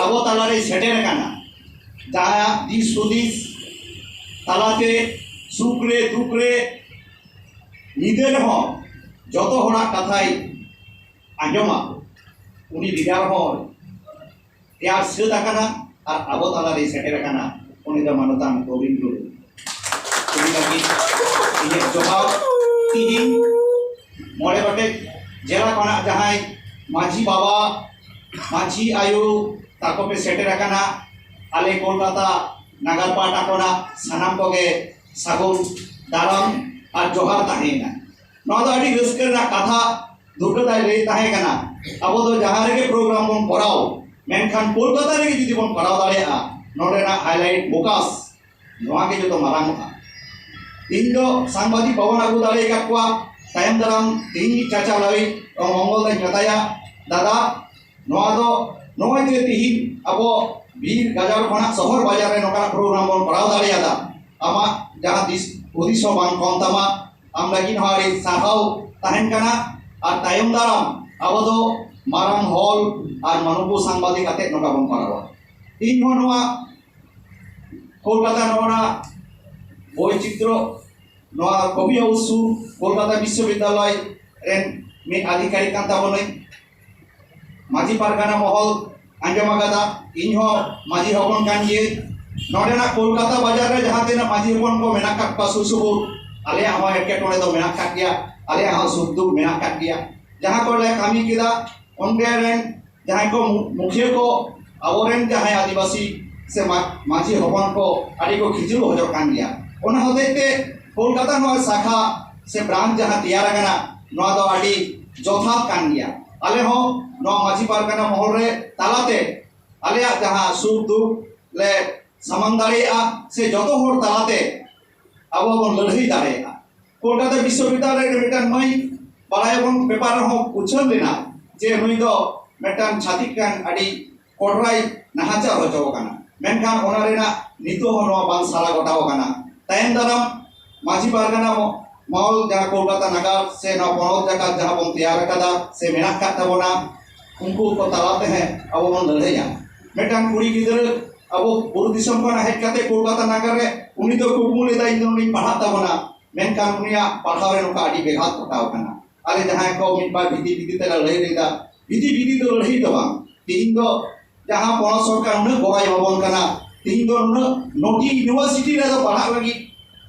ᱟᱵᱚ ᱛᱟᱞᱟᱨᱮ ᱥᱮᱴᱮᱨ ᱟᱠᱟᱱᱟ, ᱡᱟᱦᱟᱸᱭᱟᱜ ᱫᱤᱥ ᱦᱩᱫᱤᱥ ᱛᱟᱞᱟᱛᱮ ᱥᱩᱠ ᱨᱮ ᱫᱩᱠ ᱨᱮ ᱧᱤᱫᱟᱹ ᱨᱮᱦᱚᱸ ᱡᱚᱛᱚ ᱦᱚᱲᱟᱜ ᱠᱟᱛᱷᱟᱭ ᱟᱸᱡᱚᱢᱟ, ᱩᱱᱤ ᱞᱤᱰᱟᱨ ᱦᱚᱸ ᱛᱮᱭᱟᱨ ᱥᱟᱹᱛ ᱟᱠᱟᱱᱟ ᱟᱨ ᱟᱵᱚ ᱛᱟᱞᱟᱨᱮ ᱥᱮᱴᱮᱨ ᱟᱠᱟᱱᱟ, ᱩᱱᱤ ᱫᱚ ᱢᱟᱱᱚᱛᱟᱱ ᱜᱳᱵᱤᱱ ᱴᱩᱰᱩ᱾ ᱩᱱᱤ ᱞᱟᱹᱜᱤᱫ ᱤᱧᱟᱹᱜ ᱡᱚᱦᱟᱨ᱾ ᱛᱤᱦᱤᱧ ᱢᱚᱬᱮ ᱜᱚᱴᱮᱡ ᱡᱮᱞᱟ ᱠᱷᱚᱱᱟᱜ ᱡᱟᱦᱟᱸᱭ ᱢᱟᱹᱡᱷᱤ ᱵᱟᱵᱟ, ᱢᱟᱹᱡᱷᱤ ᱟᱭᱳ ᱛᱟᱠᱚ ᱯᱮ ᱥᱮᱴᱮᱨ ᱟᱠᱟᱱᱟ, ᱟᱞᱮ ᱠᱳᱞᱠᱟᱛᱟ ᱱᱟᱜᱟᱨ ᱯᱟᱦᱴᱟ ᱠᱷᱚᱱᱟᱜ ᱥᱟᱱᱟᱢ ᱠᱚᱜᱮ ᱥᱟᱹᱜᱩᱱ ᱫᱟᱨᱟᱢ ᱟᱨ ᱡᱚᱦᱟᱨ ᱛᱟᱦᱮᱸᱭᱮᱱᱟ᱾ ᱱᱚᱣᱟ ᱫᱚ ᱟᱹᱰᱤ ᱨᱟᱹᱥᱠᱟᱹ ᱨᱮᱱᱟᱜ ᱠᱟᱛᱷᱟ᱾ ᱫᱩᱨᱜᱟᱹ ᱫᱟᱭ ᱞᱟᱹᱭ ᱛᱟᱦᱮᱸ ᱠᱟᱱᱟ, ᱟᱵᱚ ᱫᱚ ᱡᱟᱦᱟᱸ ᱨᱮᱜᱮ ᱯᱨᱳᱜᱨᱟᱢ ᱵᱚᱱ ᱠᱚᱨᱟᱣ, ᱢᱮᱱᱠᱷᱟᱱ ᱠᱳᱞᱠᱟᱛᱟ ᱨᱮᱜᱮ ᱡᱩᱫᱤ ᱵᱚᱱ ᱠᱚᱨᱟᱣ ᱫᱟᱲᱮᱭᱟᱜᱼᱟ, ᱱᱚᱰᱮᱱᱟᱜ ᱦᱟᱭᱞᱟᱭᱤᱴ ᱯᱷᱳᱠᱟᱥ ᱱᱚᱣᱟ ᱜᱮ ᱡᱚᱛᱚ ᱢᱟᱨᱟᱝᱚᱜᱼᱟ᱾ ᱤᱧ ᱫᱚ ᱥᱟᱝᱵᱟᱫᱤᱠ ᱵᱟᱵᱚᱱ ᱟᱹᱜᱩ ᱫᱟᱲᱮ ᱟᱠᱟᱫ ᱠᱚᱣᱟ, ᱛᱟᱭᱚᱢ ᱫᱟᱨᱟᱢ ᱛᱮᱦᱮᱧ ᱪᱟᱪᱟ ᱞᱟᱹᱭ ᱢᱚᱝᱜᱚᱞ ᱫᱟᱧ ᱢᱮᱛᱟᱭᱟ, ᱫᱟᱫᱟ, ᱱᱚᱣᱟ ᱫᱚ ᱱᱚᱜᱼᱚᱭ ᱡᱮ ᱛᱤᱦᱤᱧ ᱟᱵᱚ ᱵᱤᱨ ᱜᱟᱡᱟᱲ ᱠᱷᱚᱱᱟᱜ ᱥᱚᱦᱚᱨ ᱵᱟᱡᱟᱨ ᱨᱮ ᱱᱚᱝᱠᱟᱱᱟᱜ ᱯᱨᱳᱜᱨᱟᱢ ᱵᱚᱱ ᱠᱚᱨᱟᱣ ᱫᱟᱲᱮᱭᱟᱫᱟ, ᱟᱢᱟᱜ ᱡᱟᱦᱟᱸ ᱫᱤᱥ ᱦᱩᱫᱤᱥ ᱦᱚᱸ ᱵᱟᱝ ᱠᱚᱢ ᱛᱟᱢᱟ, ᱟᱢ ᱞᱟᱹᱜᱤᱫ ᱦᱚᱸ ᱟᱹᱰᱤ ᱥᱟᱨᱦᱟᱣ ᱛᱟᱦᱮᱱ ᱠᱟᱱᱟ᱾ ᱟᱨ ᱛᱟᱭᱚᱢ ᱫᱟᱨᱟᱢ ᱟᱵᱚ ᱫᱚ ᱢᱟᱨᱟᱝ ᱦᱚᱞ ᱟᱨ ᱢᱟᱱᱚᱵᱚ ᱥᱟᱝᱵᱟᱫᱤᱠ ᱠᱟᱛᱮ ᱱᱚᱝᱠᱟ ᱵᱚᱱ ᱠᱚᱨᱟᱣᱟ᱾ ᱤᱧ ᱦᱚᱸ ᱱᱚᱣᱟ ᱠᱳᱞᱠᱟᱛᱟ ᱱᱚᱣᱟ ᱵᱳᱭᱪᱤᱛᱨᱚ, ᱱᱚᱣᱟ ᱠᱚᱵᱤ ᱦᱟᱣᱩᱥ ᱥᱩᱨ ᱠᱳᱞᱠᱟᱛᱟ ᱵᱤᱥᱥᱚᱵᱤᱫᱽᱫᱟᱞᱚᱭ ᱨᱮᱱ ᱢᱤᱫ ᱟᱫᱷᱤᱠᱟᱨᱤᱠ ᱠᱟᱱ ᱛᱟᱵᱚᱱᱟᱹᱧ᱾ ᱢᱟᱹᱡᱷᱤ ᱯᱟᱨᱜᱟᱱᱟ ᱢᱚᱦᱚᱞ ᱟᱸᱡᱚᱢ ᱟᱠᱟᱫᱟ, ᱤᱧ ᱦᱚᱸ ᱢᱟᱹᱡᱷᱤ ᱦᱚᱯᱚᱱ ᱠᱟᱱ ᱜᱤᱭᱟᱹᱧ᱾ ᱱᱚᱰᱮᱱᱟᱜ ᱠᱳᱞᱠᱟᱛᱟ ᱵᱟᱡᱟᱨ ᱨᱮ ᱡᱟᱦᱟᱸ ᱛᱤᱱᱟᱹᱜ ᱢᱟᱹᱡᱷᱤ ᱦᱚᱯᱚᱱ ᱠᱚ ᱢᱮᱱᱟᱜ ᱠᱟᱫ ᱠᱚᱣᱟ ᱥᱩᱨ ᱥᱩᱯᱩᱨ, ᱟᱞᱮᱭᱟᱜ ᱦᱚᱸ ᱮᱴᱠᱮᱴᱚᱬᱮ ᱫᱚ ᱢᱮᱱᱟᱜ ᱠᱟᱫ ᱜᱮᱭᱟ, ᱟᱞᱮᱭᱟᱜ ᱦᱚᱸ ᱥᱩᱠ ᱫᱩᱠ ᱢᱮᱱᱟᱜ ᱠᱟᱫ ᱜᱮᱭᱟ᱾ ᱡᱟᱦᱟᱸ ᱠᱚᱞᱮ ᱠᱟᱹᱢᱤ ᱠᱮᱫᱟ, ᱚᱸᱰᱮ ᱨᱮᱱ ᱡᱟᱦᱟᱸᱭ ᱠᱚ ᱢᱩ-, ᱢᱩᱠᱷᱤᱭᱟᱹ ᱠᱚ, ᱟᱵᱚᱨᱮᱱ ᱡᱟᱦᱟᱸᱭ ᱟᱹᱫᱤᱵᱟᱹᱥᱤ ᱥᱮ ᱢᱟ-, ᱢᱟᱹᱡᱷᱤ ᱦᱚᱯᱚᱱ ᱠᱚ ᱟᱹᱰᱤ ᱠᱚ ᱠᱷᱤᱡᱩᱨ ᱦᱚᱪᱚᱜ ᱠᱟᱱ ᱜᱮᱭᱟ᱾ ᱚᱱᱟ ᱦᱚᱛᱮᱡ ᱛᱮ ᱠᱳᱞᱠᱟᱛᱟ ᱱᱚᱣᱟ ᱥᱟᱠᱷᱟ ᱥᱮ ᱵᱨᱟᱧᱪ ᱡᱟᱦᱟᱸ ᱛᱮᱭᱟᱨ ᱟᱠᱟᱱᱟ, ᱱᱚᱣᱟ ᱫᱚ ᱟᱹᱰᱤ ᱡᱚᱛᱷᱟᱛ ᱠᱟᱱ ᱜᱮᱭᱟ᱾ ᱟᱞᱮ ᱦᱚᱸ ᱱᱚᱣᱟ ᱢᱟᱹᱡᱷᱤ ᱯᱟᱨᱜᱟᱱᱟ ᱢᱚᱦᱚᱞ ᱨᱮ ᱛᱟᱞᱟᱛᱮ ᱟᱞᱮᱭᱟᱜ ᱡᱟᱦᱟᱸ ᱥᱩᱠ ᱫᱩᱠ ᱞᱮ ᱥᱟᱢᱟᱝ ᱫᱟᱲᱮᱭᱟᱜᱼᱟ, ᱥᱮ ᱡᱚᱛᱚ ᱦᱚᱲ ᱛᱟᱞᱟᱛᱮ ᱟᱵᱚ ᱵᱚᱱ ᱞᱟᱹᱲᱦᱟᱹᱭ ᱫᱟᱲᱮᱭᱟᱜᱼᱟ᱾ ᱠᱳᱞᱠᱟᱛᱟ ᱵᱤᱥᱥᱚᱵᱤᱫᱽᱫᱟᱞᱚᱭ ᱨᱮ ᱢᱤᱫᱴᱟᱝ ᱢᱟᱹᱭ, ᱵᱟᱲᱟᱭᱟᱵᱚᱱ, ᱯᱮᱯᱟᱨ ᱨᱮᱦᱚᱸ ᱩᱪᱷᱟᱹᱱ ᱞᱮᱱᱟ ᱡᱮ ᱱᱩᱭ ᱫᱚ ᱢᱤᱫᱴᱟᱝ ᱪᱷᱟᱹᱛᱤᱠ ᱠᱟᱱ, ᱟᱹᱰᱤ ᱠᱚᱴᱨᱟᱭ ᱱᱟᱦᱟᱪᱟᱨ ᱦᱚᱪᱚ ᱟᱠᱟᱱᱟ, ᱢᱮᱱᱠᱷᱟᱱ ᱚᱱᱟ ᱨᱮᱱᱟᱜ ᱱᱤᱛᱚᱜ ᱦᱚᱸ ᱱᱚᱣᱟ ᱵᱟᱝ ᱥᱟᱞᱟ ᱜᱚᱴᱟᱣ ᱟᱠᱟᱱᱟ᱾ ᱛᱟᱭᱚᱢ ᱫᱟᱨᱟᱢ ᱢᱟᱹᱡᱷᱤ ᱯᱟᱨᱜᱟᱱᱟ ᱢᱚ-, ᱢᱚᱦᱚᱞ, ᱡᱟᱦᱟᱸ ᱠᱳᱞᱠᱟᱛᱟ ᱱᱟᱜᱟᱨ ᱥᱮ ᱱᱚᱣᱟ ᱯᱚᱱᱚᱛ ᱡᱟᱠᱟᱛ ᱡᱟᱦᱟᱸ ᱵᱚᱱ ᱛᱮᱭᱟᱨ ᱟᱠᱟᱫᱟ ᱥᱮ ᱢᱮᱱᱟᱜ ᱟᱠᱟᱫ ᱛᱟᱵᱚᱱᱟ, ᱩᱱᱠᱩ ᱠᱚ ᱛᱟᱞᱟ ᱛᱮᱦᱚᱸ ᱟᱵᱚ ᱵᱚᱱ ᱞᱟᱹᱲᱦᱟᱹᱭᱟ᱾ ᱢᱤᱫᱴᱟᱝ ᱠᱩᱲᱤ ᱜᱤᱫᱽᱨᱟᱹ ᱟᱵᱚ ᱵᱩᱨᱩ ᱫᱤᱥᱚᱢ ᱠᱷᱚᱱᱟᱜ ᱦᱮᱡ ᱠᱟᱛᱮ ᱠᱳᱞᱠᱟᱛᱟ ᱱᱟᱜᱟᱨ ᱨᱮ ᱩᱱᱤ ᱫᱚ ᱠᱩᱠᱢᱩ ᱞᱮᱫᱟ, "ᱤᱧ ᱫᱚ ᱱᱚᱰᱮᱧ ᱯᱟᱲᱦᱟᱜ ᱛᱟᱵᱚᱱᱟ", ᱢᱮᱱᱠᱷᱟᱱ ᱩᱱᱤᱭᱟᱜ ᱯᱟᱲᱦᱟᱣ ᱨᱮ ᱱᱚᱝᱠᱟ ᱟᱹᱰᱤ ᱵᱮᱜᱷᱟᱛ ᱜᱷᱚᱴᱟᱣ ᱠᱟᱱᱟ᱾ ᱟᱞᱮ ᱡᱟᱦᱟᱸᱭ ᱠᱚ ᱢᱤᱫ ᱵᱟᱨ ᱵᱷᱤᱛᱤ ᱵᱷᱤᱛᱤ ᱛᱮᱞᱮ ᱞᱟᱹᱲᱦᱟᱹᱭ ᱞᱮᱫᱟ, ᱵᱷᱤᱛᱤ ᱵᱷᱤᱛᱤ ᱫᱚ ᱞᱟᱹᱲᱦᱟᱹᱭ ᱫᱚ ᱵᱟᱝ, ᱛᱮᱦᱮᱧ ᱫᱚ ᱡᱟᱦᱟᱸ ᱯᱚᱱᱚᱛ ᱥᱚᱨᱠᱟᱨ ᱩᱱᱟᱹᱜ ᱜᱚᱲᱚᱭ ᱮᱢᱟᱵᱚᱱ ᱠᱟᱱᱟ, ᱛᱮᱦᱮᱧ ᱫᱚ ᱱᱩᱱᱟᱹᱜ ᱱᱚᱴᱤ ᱤᱭᱩᱱᱤᱵᱷᱟᱨᱥᱤᱴᱤ ᱨᱮᱫᱚ ᱯᱟᱲᱦᱟᱜ ᱞᱟᱹᱜᱤᱫ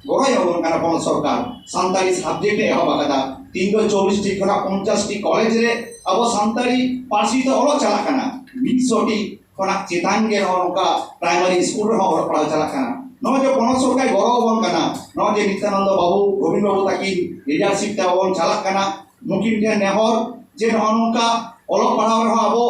ᱜᱚᱲᱚᱭ ᱮᱢᱟᱵᱚᱱ ᱠᱟᱱᱟ ᱯᱚᱱᱚᱛ ᱥᱚᱨᱠᱟᱨ, ᱥᱟᱱᱛᱟᱲᱤ ᱥᱟᱵᱡᱮᱠᱴ ᱮ ᱮᱦᱚᱵ ᱟᱠᱟᱫᱟ᱾ ᱛᱮᱦᱮᱧ ᱫᱚ ᱪᱚᱞᱞᱤᱥ ᱴᱤ ᱠᱷᱚᱱᱟᱜ ᱯᱚᱧᱪᱟᱥ ᱴᱤ ᱠᱚᱞᱮᱡᱽ ᱨᱮ ᱟᱵᱚ ᱥᱟᱱᱛᱟᱲᱤ ᱯᱟᱹᱨᱥᱤ ᱛᱮ ᱚᱞᱚᱜ ᱪᱟᱞᱟᱜ ᱠᱟᱱᱟ, ᱢᱤᱫ ᱥᱚ ᱴᱤ ᱠᱷᱚᱱᱟᱜ ᱪᱮᱛᱟᱱ ᱜᱮ ᱱᱚᱜᱼᱚ ᱱᱚᱝᱠᱟ ᱯᱨᱟᱭᱢᱟᱨᱤ ᱥᱠᱩᱞ ᱨᱮᱦᱚᱸ ᱚᱞᱚᱜ ᱯᱟᱲᱦᱟᱣ ᱪᱟᱞᱟᱜ ᱠᱟᱱᱟ᱾ ᱱᱚᱜᱼᱚᱭ ᱡᱮ ᱯᱚᱱᱚᱛ ᱥᱚᱨᱠᱟᱨ ᱜᱚᱲᱚ ᱟᱵᱚᱱ ᱠᱟᱱᱟ, ᱱᱚᱜᱼᱚᱭ ᱡᱮ ᱱᱤᱛᱭᱟᱱᱚᱱᱫᱚ ᱵᱟᱵᱩ, ᱜᱳᱵᱤᱱ ᱵᱟᱵᱩ ᱛᱟᱹᱠᱤᱱ ᱞᱤᱰᱟᱨᱥᱤᱯ ᱛᱮ ᱟᱵᱚ ᱵᱚᱱ ᱪᱟᱞᱟᱜ ᱠᱟᱱᱟ, ᱱᱩᱠᱤᱱ ᱴᱷᱮᱱ ᱱᱮᱦᱚᱨ ᱡᱮ ᱱᱚᱜᱼᱚ ᱱᱚᱝᱠᱟ ᱚᱞᱚᱜ ᱯᱟᱲᱦᱟᱣ ᱨᱮᱦᱚᱸ ᱟᱵᱚ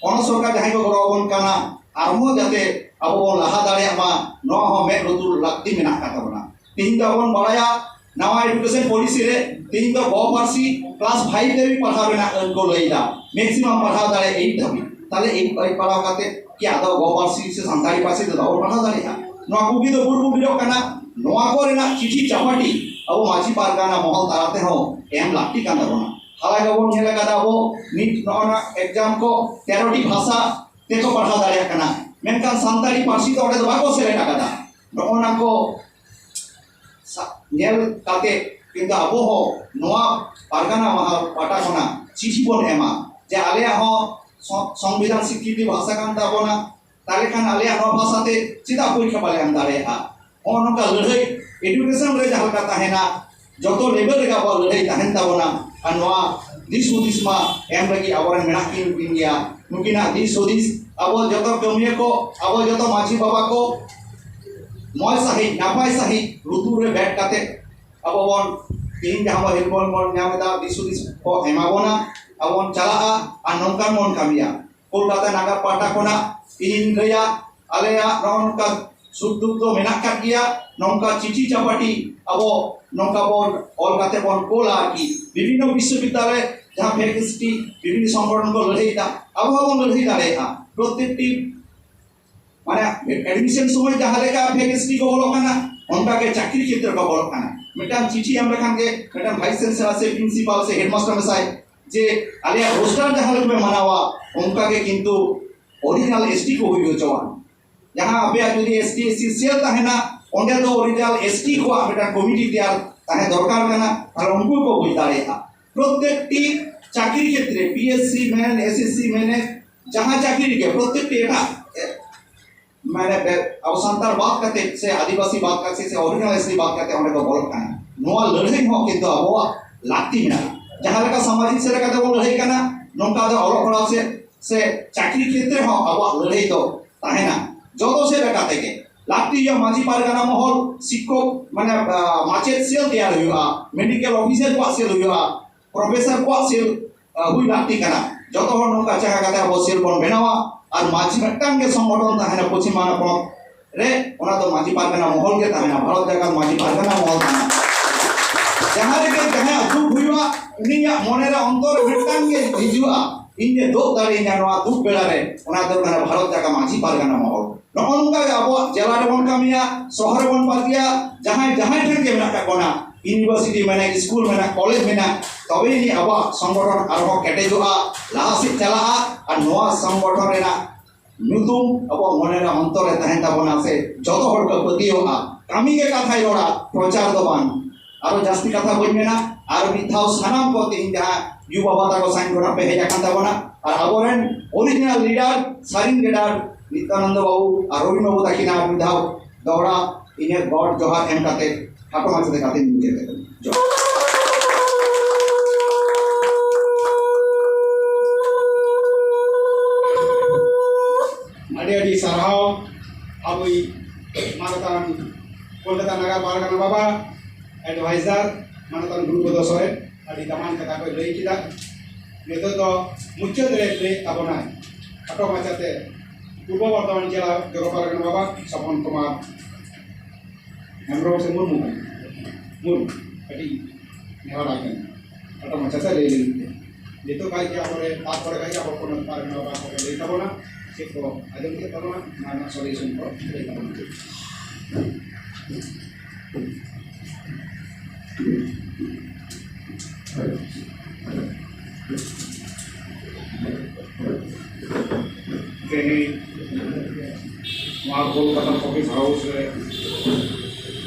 ᱯᱚᱱᱚᱛ ᱥᱚᱨᱠᱟᱨ ᱡᱟᱦᱟᱸᱭ ᱠᱚ ᱜᱚᱲᱚ ᱟᱵᱚᱱ ᱠᱟᱱᱟ, ᱟᱨᱦᱚᱸ ᱡᱟᱛᱮ ᱟᱵᱚ ᱵᱚᱱ ᱞᱟᱦᱟ ᱫᱟᱲᱮᱭᱟᱜ ᱢᱟ, ᱱᱚᱣᱟ ᱦᱚᱸ ᱢᱮᱫ ᱞᱩᱛᱩᱨ ᱞᱟᱹᱠᱛᱤ ᱢᱮᱱᱟᱜ ᱟᱠᱟᱫ ᱛᱟᱵᱚᱱᱟ᱾ ᱛᱮᱦᱮᱧ ᱫᱚ ᱟᱵᱚ ᱵᱚᱱ ᱵᱟᱲᱟᱭᱟ, ᱱᱟᱣᱟ ᱮᱰᱩᱠᱮᱥᱚᱱ ᱯᱚᱞᱤᱥᱤ ᱨᱮ ᱛᱮᱦᱮᱧ ᱫᱚ ᱜᱚ ᱯᱟᱹᱨᱥᱤ ᱠᱞᱟᱥ ᱯᱷᱟᱭᱤᱵᱷ ᱫᱷᱟᱹᱵᱤᱡ ᱯᱟᱲᱦᱟᱣ ᱨᱮᱱᱟᱜ ᱟᱹᱱ ᱠᱚ ᱞᱟᱹᱭ ᱮᱫᱟ, ᱢᱮᱠᱥᱤᱢᱟᱢ ᱯᱟᱲᱦᱟᱣ ᱫᱟᱲᱮ ᱮᱭᱤᱴ ᱫᱷᱟᱹᱵᱤᱡ᱾ ᱛᱟᱦᱞᱮ ᱮᱭᱤᱴ ᱯᱟᱲᱦᱟᱣ ᱠᱟᱛᱮ ᱠᱤ ᱟᱫᱚ ᱜᱚ ᱯᱟᱹᱨᱥᱤ ᱥᱮ ᱥᱟᱱᱛᱟᱲᱤ ᱯᱟᱹᱨᱥᱤ ᱛᱮ ᱵᱟᱵᱚᱱ ᱯᱟᱲᱦᱟᱣ ᱫᱟᱲᱮᱭᱟᱜᱼᱟ? ᱱᱚᱣᱟ ᱠᱩᱠᱞᱤ ᱫᱚ ᱵᱩᱨ ᱵᱩᱨ ᱵᱤᱞᱚᱜ ᱠᱟᱱᱟ᱾ ᱱᱚᱣᱟ ᱠᱚ ᱨᱮᱱᱟᱜ ᱪᱤᱴᱷᱤ ᱪᱟᱯᱟᱴᱤ ᱟᱵᱚ ᱢᱟᱹᱡᱷᱤ ᱯᱟᱨᱜᱟᱱᱟ ᱢᱚᱦᱚᱞ ᱛᱟᱞᱟ ᱛᱮᱦᱚᱸ ᱮᱢ ᱞᱟᱹᱠᱛᱤ ᱠᱟᱱ ᱛᱟᱵᱚᱱᱟ᱾ ᱦᱟᱞᱟ ᱜᱮᱵᱚᱱ ᱧᱮᱞ ᱟᱠᱟᱫᱟ, ᱟᱵᱚ ᱱᱤᱛ ᱱᱚᱜᱼᱚ ᱱᱟ ᱮᱠᱡᱟᱢ ᱠᱚ ᱛᱮᱨᱚ ᱴᱤ ᱵᱷᱟᱥᱟ ᱛᱮᱠᱚ ᱯᱟᱲᱦᱟᱣ ᱫᱟᱲᱮᱭᱟᱜ ᱠᱟᱱᱟ, ᱢᱮᱱᱠᱷᱟᱱ ᱥᱟᱱᱛᱟᱲᱤ ᱯᱟᱹᱨᱥᱤ ᱫᱚ ᱚᱸᱰᱮ ᱫᱚ ᱵᱟᱠᱚ ᱥᱮᱞᱮᱫ ᱟᱠᱟᱫᱟ᱾ ᱱᱚᱜᱼᱚ ᱱᱟ ᱠᱚ ᱥᱟ-, ᱧᱮᱞ ᱠᱟᱛᱮ ᱠᱤᱱᱛᱩ ᱟᱵᱚ ᱦᱚᱸ ᱱᱚᱣᱟ ᱯᱟᱨᱜᱟᱱᱟ ᱢᱟᱦᱟ ᱯᱟᱦᱴᱟ ᱠᱷᱚᱱᱟᱜ ᱪᱤᱴᱷᱤ ᱵᱚᱱ ᱮᱢᱟ ᱡᱮ ᱟᱞᱮᱭᱟᱜ ᱦᱚᱸ ᱥᱚ-, ᱥᱚᱝᱵᱤᱫᱷᱟᱱ ᱥᱤᱠᱨᱤᱛᱤ ᱵᱷᱟᱥᱟ ᱠᱟᱱ ᱛᱟᱵᱚᱱᱟ, ᱛᱟᱦᱞᱮ ᱠᱷᱟᱱ ᱟᱞᱮᱭᱟᱜ ᱱᱚᱣᱟ ᱵᱷᱟᱥᱟ ᱛᱮ ᱪᱮᱫᱟᱜ ᱯᱚᱨᱤᱠᱠᱷᱟ ᱵᱟᱞᱮ ᱮᱢ ᱫᱟᱲᱮᱭᱟᱜᱼᱟ? ᱱᱚᱜᱼᱚ ᱱᱚᱝᱠᱟ ᱞᱟᱹᱲᱦᱟᱹᱭ ᱮᱰᱩᱠᱮᱥᱚᱱ ᱨᱮ ᱡᱟᱦᱟᱸ ᱞᱮᱠᱟ ᱛᱟᱦᱮᱱᱟ, ᱡᱚᱛᱚ ᱞᱮᱵᱮᱞ ᱨᱮᱜᱮ ᱟᱵᱚᱣᱟᱜ ᱞᱟᱹᱲᱦᱟᱹᱭ ᱛᱟᱦᱮᱱ ᱛᱟᱵᱚᱱᱟ᱾ ᱟᱨ ᱱᱚᱣᱟ ᱫᱤᱥ ᱦᱩᱫᱤᱥ ᱢᱟ ᱮᱢ ᱞᱟᱹᱜᱤᱫ ᱟᱵᱚᱨᱮᱱ ᱢᱮᱱᱟᱜ ᱠᱤᱱ, ᱠᱤᱱ ᱜᱮᱭᱟ᱾ ᱱᱩᱠᱤᱱᱟᱜ ᱫᱤᱥ ᱦᱩᱫᱤᱥ ᱟᱵᱚ ᱡᱚᱛᱚ ᱠᱟᱹᱢᱤᱭᱟᱹ ᱠᱚ, ᱟᱵᱚ ᱡᱚᱛᱚ ᱢᱟᱹᱡᱷᱤ ᱵᱟᱵᱟ ᱠᱚ ᱢᱚᱡᱽ ᱥᱟᱺᱦᱤᱡ, ᱱᱟᱯᱟᱭ ᱥᱟᱺᱦᱤᱡ ᱞᱩᱛᱩᱨ ᱨᱮ ᱵᱮᱴ ᱠᱟᱛᱮ ᱟᱵᱚ ᱵᱚᱱ ᱛᱮᱦᱮᱧ ᱡᱟᱦᱟᱸ ᱵᱚᱱ ᱦᱤᱨᱯᱚᱞ ᱵᱚᱱ ᱧᱟᱢ ᱮᱫᱟ, ᱫᱤᱥ ᱦᱩᱫᱤᱥ ᱠᱚ ᱮᱢᱟ ᱵᱚᱱᱟ, ᱟᱵᱚ ᱵᱚᱱ ᱪᱟᱞᱟᱜᱼᱟ ᱟᱨ ᱱᱚᱝᱠᱟᱱ ᱵᱚᱱ ᱠᱟᱹᱢᱤᱭᱟ᱾ ᱠᱳᱞᱠᱟᱛᱟ ᱱᱟᱜᱟᱨ ᱯᱟᱦᱴᱟ ᱠᱷᱚᱱᱟᱜ ᱤᱧᱤᱧ ᱞᱟᱹᱭᱟ, ᱟᱞᱮᱭᱟᱜ ᱱᱚᱜᱼᱚ ᱱᱚᱝᱠᱟ ᱥᱩᱠ ᱫᱩᱠ ᱫᱚ ᱢᱮᱱᱟᱜ ᱟᱠᱟᱫ ᱜᱮᱭᱟ᱾ ᱱᱚᱝᱠᱟ ᱪᱤᱴᱷᱤ ᱪᱟᱯᱟᱴᱤ ᱟᱵᱚ ᱱᱚᱝᱠᱟ ᱵᱚᱱ ᱚᱞ ᱠᱟᱛᱮ ᱵᱚᱱ ᱠᱳᱞᱟ, ᱟᱨᱠᱤ ᱵᱤᱵᱷᱤᱱᱱᱚ ᱵᱤᱥᱥᱚᱵᱤᱫᱽᱫᱟᱞᱚᱭ ᱡᱟᱦᱟᱸ ᱯᱷᱮᱠᱟᱞᱴᱤ ᱵᱤᱵᱷᱤᱱᱱᱚ ᱥᱚᱝᱜᱚᱴᱷᱚᱱ ᱠᱚ ᱞᱟᱹᱲᱦᱟᱹᱭ ᱮᱫᱟ, ᱟᱵᱚ ᱦᱚᱸᱵᱚᱱ ᱞᱟᱹᱲᱦᱟᱹᱭ ᱫᱟᱲᱮᱭᱟᱜᱼᱟ᱾ ᱯᱨᱚᱛᱮᱠᱴᱤ ᱢᱟᱱᱮ ᱮᱰᱢᱤᱥᱚᱱ ᱥᱚᱢᱚᱭ ᱡᱟᱦᱟᱸ ᱞᱮᱠᱟ ᱯᱷᱮᱠᱟᱞᱴᱤ ᱠᱚ ᱵᱚᱞᱚᱜ ᱠᱟᱱᱟ, ᱚᱱᱠᱟ ᱜᱮ ᱪᱟᱹᱠᱨᱤ ᱠᱷᱮᱛᱨᱮ ᱠᱚ ᱵᱚᱞᱚᱜ ᱠᱟᱱᱟ᱾ ᱢᱤᱫᱴᱟᱝ ᱪᱤᱴᱷᱤ ᱮᱢ ᱞᱮᱠᱷᱟᱱ ᱜᱮ ᱢᱤᱫᱴᱟᱝ ᱵᱷᱟᱭᱤᱥ ᱪᱟᱱᱥᱮᱞᱚᱨ ᱥᱮ ᱯᱨᱤᱱᱥᱤᱯᱟᱞ ᱥᱮ ᱦᱮᱰᱢᱟᱥᱴᱟᱨ ᱢᱮᱥᱟᱭ ᱡᱮ ᱟᱞᱮᱭᱟᱜ ᱨᱳᱥᱴᱟᱨ ᱡᱟᱦᱟᱸ ᱞᱮᱠᱟ ᱯᱮ ᱢᱟᱱᱟᱣᱟ, ᱚᱱᱠᱟ ᱜᱮ ᱠᱤᱱᱛᱩ ᱚᱨᱤᱡᱤᱱᱟᱞ ᱮᱥᱴᱤ ᱠᱚ ᱦᱩᱭ ᱦᱚᱪᱚᱣᱟᱱ᱾ ᱡᱟᱦᱟᱸ ᱟᱯᱮᱭᱟᱜ ᱡᱩᱫᱤ ᱮᱥᱴᱤ ᱮᱥᱥᱤ ᱥᱮᱞ ᱛᱟᱦᱮᱱᱟ, ᱚᱸᱰᱮ ᱫᱚ ᱚᱨᱤᱡᱤᱱᱟᱞ ᱮᱥᱴᱤ ᱠᱚᱣᱟᱜ ᱢᱤᱫᱴᱟᱝ ᱠᱚᱢᱤᱴᱤ ᱛᱮᱭᱟᱨ ᱛᱟᱦᱮᱸ ᱫᱚᱨᱠᱟᱨ ᱠᱟᱱᱟ, ᱛᱟᱦᱞᱮ ᱩᱱᱠᱩ ᱠᱚ ᱵᱩᱡᱽ ᱫᱟᱲᱮᱭᱟᱜᱼᱟ᱾ ᱯᱨᱚᱛᱮᱠᱴᱤ ᱪᱟᱹᱠᱨᱤ ᱠᱷᱮᱛᱨᱮ, ᱯᱤᱮᱥᱥᱤ ᱢᱮᱱ, ᱮᱥᱮᱥᱥᱤ ᱢᱮᱱ, ᱡᱟᱦᱟᱸ ᱪᱟᱹᱠᱨᱤ ᱨᱮᱜᱮ, ᱯᱨᱚᱛᱮᱠᱴᱤ ᱮᱴᱟᱜ, ᱮ, ᱢᱟᱱᱮ ᱵᱮ-, ᱟᱵᱚ ᱥᱟᱱᱛᱟᱲ ᱵᱟᱫ ᱠᱟᱛᱮ ᱥᱮ ᱟᱹᱫᱤᱵᱟᱹᱥᱤ ᱵᱟᱫ ᱠᱟᱛᱮ ᱥᱮ ᱚᱨᱤᱡᱤᱱᱟᱞ ᱮᱥᱴᱤ ᱵᱟᱫ ᱠᱟᱛᱮ ᱚᱸᱰᱮ ᱠᱚ ᱵᱚᱞᱚᱜ ᱠᱟᱱᱟ᱾ ᱱᱚᱣᱟ ᱞᱟᱹᱲᱦᱟᱹᱭ ᱦᱚᱸ ᱠᱤᱱᱛᱩ ᱟᱵᱚᱣᱟᱜ ᱞᱟᱹᱠᱛᱤ ᱢᱮᱱᱟᱜᱼᱟ᱾ ᱡᱟᱦᱟᱸ ᱞᱮᱠᱟ ᱥᱟᱢᱟᱡᱤᱠ ᱥᱮᱫ ᱞᱮᱠᱟᱛᱮ ᱵᱚᱱ ᱞᱟᱹᱲᱦᱟᱹᱭ ᱠᱟᱱᱟ, ᱱᱚᱝᱠᱟ ᱫᱚ ᱚᱞᱚᱜ ᱯᱟᱲᱦᱟᱣ ᱥᱮᱫ ᱥᱮ ᱪᱟᱹᱠᱨᱤ ᱠᱷᱮᱛᱨᱮ ᱦᱚᱸ ᱟᱵᱚᱣᱟᱜ ᱞᱟᱹᱲᱦᱟᱹᱭ ᱫᱚ ᱛᱟᱦᱮᱱᱟ᱾ ᱡᱚᱛᱚ ᱥᱮᱫ ᱞᱮᱠᱟ ᱛᱮᱜᱮ ᱞᱟᱹᱠᱛᱤ ᱦᱩᱭᱩᱜᱼᱟ᱾ ᱢᱟᱹᱡᱷᱤ ᱯᱟᱨᱜᱟᱱᱟ ᱢᱚᱦᱚᱞ, ᱥᱤᱠᱠᱷᱚᱠ ᱢᱟᱱᱮ, ᱟ, ᱢᱟᱪᱮᱫ ᱥᱮᱞ ᱛᱮᱭᱟᱨ ᱦᱩᱭᱩᱜᱼᱟ, ᱢᱮᱰᱤᱠᱮᱞ ᱚᱯᱷᱤᱥᱟᱨ ᱠᱚᱣᱟᱜ ᱥᱮᱞ ᱦᱩᱭᱩᱜᱼᱟ, ᱯᱨᱚᱯᱷᱮᱥᱚᱨ ᱠᱚᱣᱟᱜ ᱥᱮᱞ, ᱟ, ᱦᱩᱭ ᱞᱟᱹᱠᱛᱤ ᱠᱟᱱᱟ᱾ ᱡᱚᱛᱚ ᱦᱚᱲ ᱱᱚᱝᱠᱟ ᱪᱮᱦᱨᱟ ᱠᱟᱛᱮ ᱟᱵᱚ ᱥᱮᱞ ᱵᱚᱱ ᱵᱮᱱᱟᱣᱟ᱾ ᱟᱨ ᱢᱟᱹᱡᱷᱤ ᱢᱤᱫᱴᱟᱝ ᱜᱮ ᱥᱚᱝᱜᱚᱴᱷᱚᱱ ᱛᱟᱦᱮᱱᱟ ᱯᱚᱪᱷᱤᱢ ᱵᱟᱝᱞᱟ ᱯᱚᱱᱚᱛ ᱨᱮ, ᱚᱱᱟ ᱫᱚ ᱢᱟᱹᱡᱷᱤ ᱯᱟᱨᱜᱟᱱᱟ ᱢᱚᱦᱚᱞ ᱜᱮ ᱛᱟᱦᱮᱱᱟ, ᱵᱷᱟᱨᱚᱛ ᱡᱟᱠᱟᱛ ᱢᱟᱹᱡᱷᱤ ᱯᱟᱨᱜᱟᱱᱟ ᱢᱚᱦᱚᱞ ᱛᱟᱦᱮᱱᱟ᱾ ᱡᱟᱦᱟᱸ ᱨᱮᱜᱮ ᱡᱟᱦᱟᱸᱭᱟᱜ ᱫᱩᱠ ᱦᱩᱭᱩᱜᱼᱟ, ᱩᱱᱤᱭᱟᱜ ᱢᱚᱱᱮᱨᱮ ᱚᱱᱛᱚᱨ ᱨᱮ ᱢᱤᱫᱴᱟᱝ ᱜᱮ ᱦᱤᱡᱩᱜᱼᱟ, ᱤᱧ ᱡᱮ ᱫᱩᱜ ᱫᱟᱲᱮᱭᱟᱹᱧᱟ ᱱᱚᱣᱟ ᱫᱩᱠ ᱵᱮᱲᱟ ᱨᱮ, ᱚᱱᱟ ᱫᱚ ᱠᱟᱱᱟ ᱵᱷᱟᱨᱚᱛ ᱡᱟᱠᱟᱛ ᱢᱟᱹᱡᱷᱤ ᱯᱟᱨᱜᱟᱱᱟ ᱢᱚᱦᱚᱞ᱾ ᱱᱚᱜᱼᱚ ᱱᱚᱝᱠᱟ ᱜᱮ ᱟᱵᱚᱣᱟᱜ ᱡᱮᱞᱟ ᱨᱮᱵᱚᱱ ᱠᱟᱹᱢᱤᱭᱟ, ᱥᱚᱦᱚᱨ ᱨᱮᱵᱚᱱ ᱯᱟᱹᱛᱤᱭᱟ, ᱡᱟᱦᱟᱸᱭ ᱡᱟᱦᱟᱸᱭ ᱴᱷᱮᱱ ᱜᱮ ᱢᱮᱱᱟᱜ ᱠᱟᱜ ᱵᱚᱱᱟ, ᱤᱭᱩᱱᱤᱵᱷᱟᱨᱥᱤᱴᱤ ᱢᱮᱱᱟᱜ, ᱥᱠᱩᱞ ᱢᱮᱱᱟᱜ, ᱠᱚᱞᱮᱡᱽ ᱢᱮᱱᱟᱜ, ᱛᱚᱵᱮ ᱟᱹᱱᱤᱡ ᱟᱵᱚᱣᱟᱜ ᱥᱚᱝᱜᱚᱴᱷᱚᱱ ᱟᱨᱦᱚᱸ ᱠᱮᱴᱮᱡᱚᱜᱼᱟ, ᱞᱟᱦᱟ ᱥᱮᱫ ᱪᱟᱞᱟᱜᱼᱟ᱾ ᱟᱨ ᱱᱚᱣᱟ ᱥᱚᱝᱜᱚᱴᱷᱚᱱ ᱨᱮᱱᱟᱜ ᱧᱩᱛᱩᱢ ᱟᱵᱚᱣᱟᱜ ᱢᱚᱱᱮ ᱨᱮ ᱚᱱᱛᱚᱨ ᱨᱮ ᱛᱟᱦᱮᱱ ᱛᱟᱵᱚᱱᱟ ᱥᱮ ᱡᱚᱛᱚ ᱦᱚᱲ ᱠᱚ ᱯᱟᱹᱛᱭᱟᱹᱣᱟᱜᱼᱟ᱾ ᱠᱟᱹᱢᱤ ᱜᱮ ᱠᱟᱛᱷᱟᱭ ᱨᱚᱲᱟ, ᱯᱨᱚᱪᱟᱨ ᱫᱚ ᱵᱟᱝ᱾ ᱟᱨᱚ ᱡᱟᱹᱥᱛᱤ ᱠᱟᱛᱷᱟ ᱵᱟᱹᱧ ᱢᱮᱱᱟ, ᱟᱨ ᱢᱤᱫ ᱫᱷᱟᱣ ᱥᱟᱱᱟᱢ ᱠᱚ ᱛᱮᱦᱮᱧ ᱡᱟᱦᱟᱸ ᱭᱩ ᱵᱟᱵᱟ ᱛᱟᱠᱚ ᱥᱟᱭᱤᱱ ᱠᱷᱚᱱᱟᱜ ᱯᱮ ᱦᱮᱡ ᱟᱠᱟᱱ ᱛᱟᱵᱚᱱᱟ, ᱟᱨ ᱟᱵᱚᱨᱮᱱ ᱚᱨᱤᱡᱤᱱᱟᱞ ᱞᱤᱰᱟᱨ, ᱥᱟᱹᱨᱤᱱ ᱞᱤᱰᱟᱨ ᱱᱤᱛᱭᱟᱱᱚᱱᱫᱚ ᱵᱟᱵᱩ ᱟᱨ ᱨᱚᱵᱤᱱ ᱵᱟᱵᱩ ᱛᱟᱹᱠᱤᱱ ᱟᱨ ᱢᱤᱫ ᱫᱷᱟᱣ ᱫᱚᱦᱲᱟ ᱤᱧᱟᱹᱜ ᱜᱚᱰ ᱡᱚᱦᱟᱨ ᱮᱢ ᱠᱟᱛᱮ ᱠᱷᱟᱴᱚ ᱢᱟᱪᱷᱟ ᱛᱮ ᱠᱟᱛᱷᱟᱧ ᱢᱩᱪᱟᱹᱫ ᱮᱫᱟ᱾ ᱡᱚᱦᱟᱨ᱾ ᱟᱹᱰᱤ ᱟᱹᱰᱤ ᱥᱟᱨᱦᱟᱣ ᱟᱵᱚᱭᱤᱡ ᱢᱟᱱᱚᱛᱟᱱ ᱠᱳᱞᱠᱟᱛᱟ ᱱᱟᱜᱟᱨ ᱯᱟᱨᱜᱟᱱᱟ ᱵᱟᱵᱟ, ᱮᱰᱵᱷᱟᱭᱡᱟᱨ ᱢᱟᱱᱚᱛᱟᱱ ᱜᱩᱨᱩᱯᱚᱫᱚ ᱥᱚᱨᱮᱱ, ᱟᱹᱰᱤ ᱫᱟᱢᱟᱱ ᱠᱟᱛᱷᱟ ᱠᱚᱭ ᱞᱟᱹᱭ ᱠᱮᱫᱟ᱾ ᱱᱤᱛᱚᱜ ᱫᱚ ᱢᱩᱪᱟᱹᱫ ᱨᱮ ᱞᱟᱹᱭ ᱛᱟᱵᱚᱱᱟᱭ ᱠᱷᱟᱴᱚ ᱢᱟᱪᱷᱟᱛᱮ ᱯᱩᱨᱵᱚ ᱵᱚᱨᱫᱷᱚᱢᱟᱱ ᱡᱮᱞᱟ ᱡᱚᱜᱚ ᱯᱟᱨᱜᱟᱱᱟ ᱵᱟᱵᱟ ᱥᱚᱯᱚᱱ ᱠᱩᱢᱟᱨ ᱦᱮᱢᱵᱨᱚᱢ ᱥᱮ ᱢᱩᱨᱢᱩ ᱠᱟᱱᱟ? ᱢᱩᱨᱢᱩ᱾ ᱟᱹᱰᱤ ᱱᱮᱦᱚᱨᱟᱭ ᱠᱟᱱᱟ ᱠᱷᱟᱴᱚ ᱢᱟᱪᱷᱟᱛᱮ ᱞᱟᱹᱭ ᱞᱟᱹᱜᱤᱫ ᱛᱮ᱾ ᱱᱤᱛᱚᱜ ᱠᱷᱟᱡ ᱜᱮ ᱟᱵᱚᱨᱮ ᱛᱟᱨᱯᱚᱨᱮ ᱠᱷᱟᱡ ᱜᱮ ᱟᱵᱚ ᱯᱚᱱᱚᱛ ᱯᱟᱨᱜᱟᱱᱟ ᱵᱟᱵᱟ ᱠᱚ ᱞᱟᱹᱭ ᱛᱟᱵᱚᱱᱟ᱾ ᱪᱮᱫ ᱠᱚ ᱟᱸᱡᱚᱢ ᱠᱮᱫ ᱛᱟᱵᱚᱱᱟ, ᱚᱱᱟ ᱨᱮᱱᱟᱜ ᱥᱚᱞᱤᱭᱩᱥᱚᱱ ᱠᱚ ᱞᱟᱹᱭ ᱛᱟᱵᱚᱱᱟ᱾ ᱛᱮᱦᱮᱧ ᱱᱚᱣᱟ ᱠᱳᱞᱠᱟᱛᱟ ᱠᱚᱯᱷᱤ ᱦᱟᱣᱩᱥ ᱨᱮ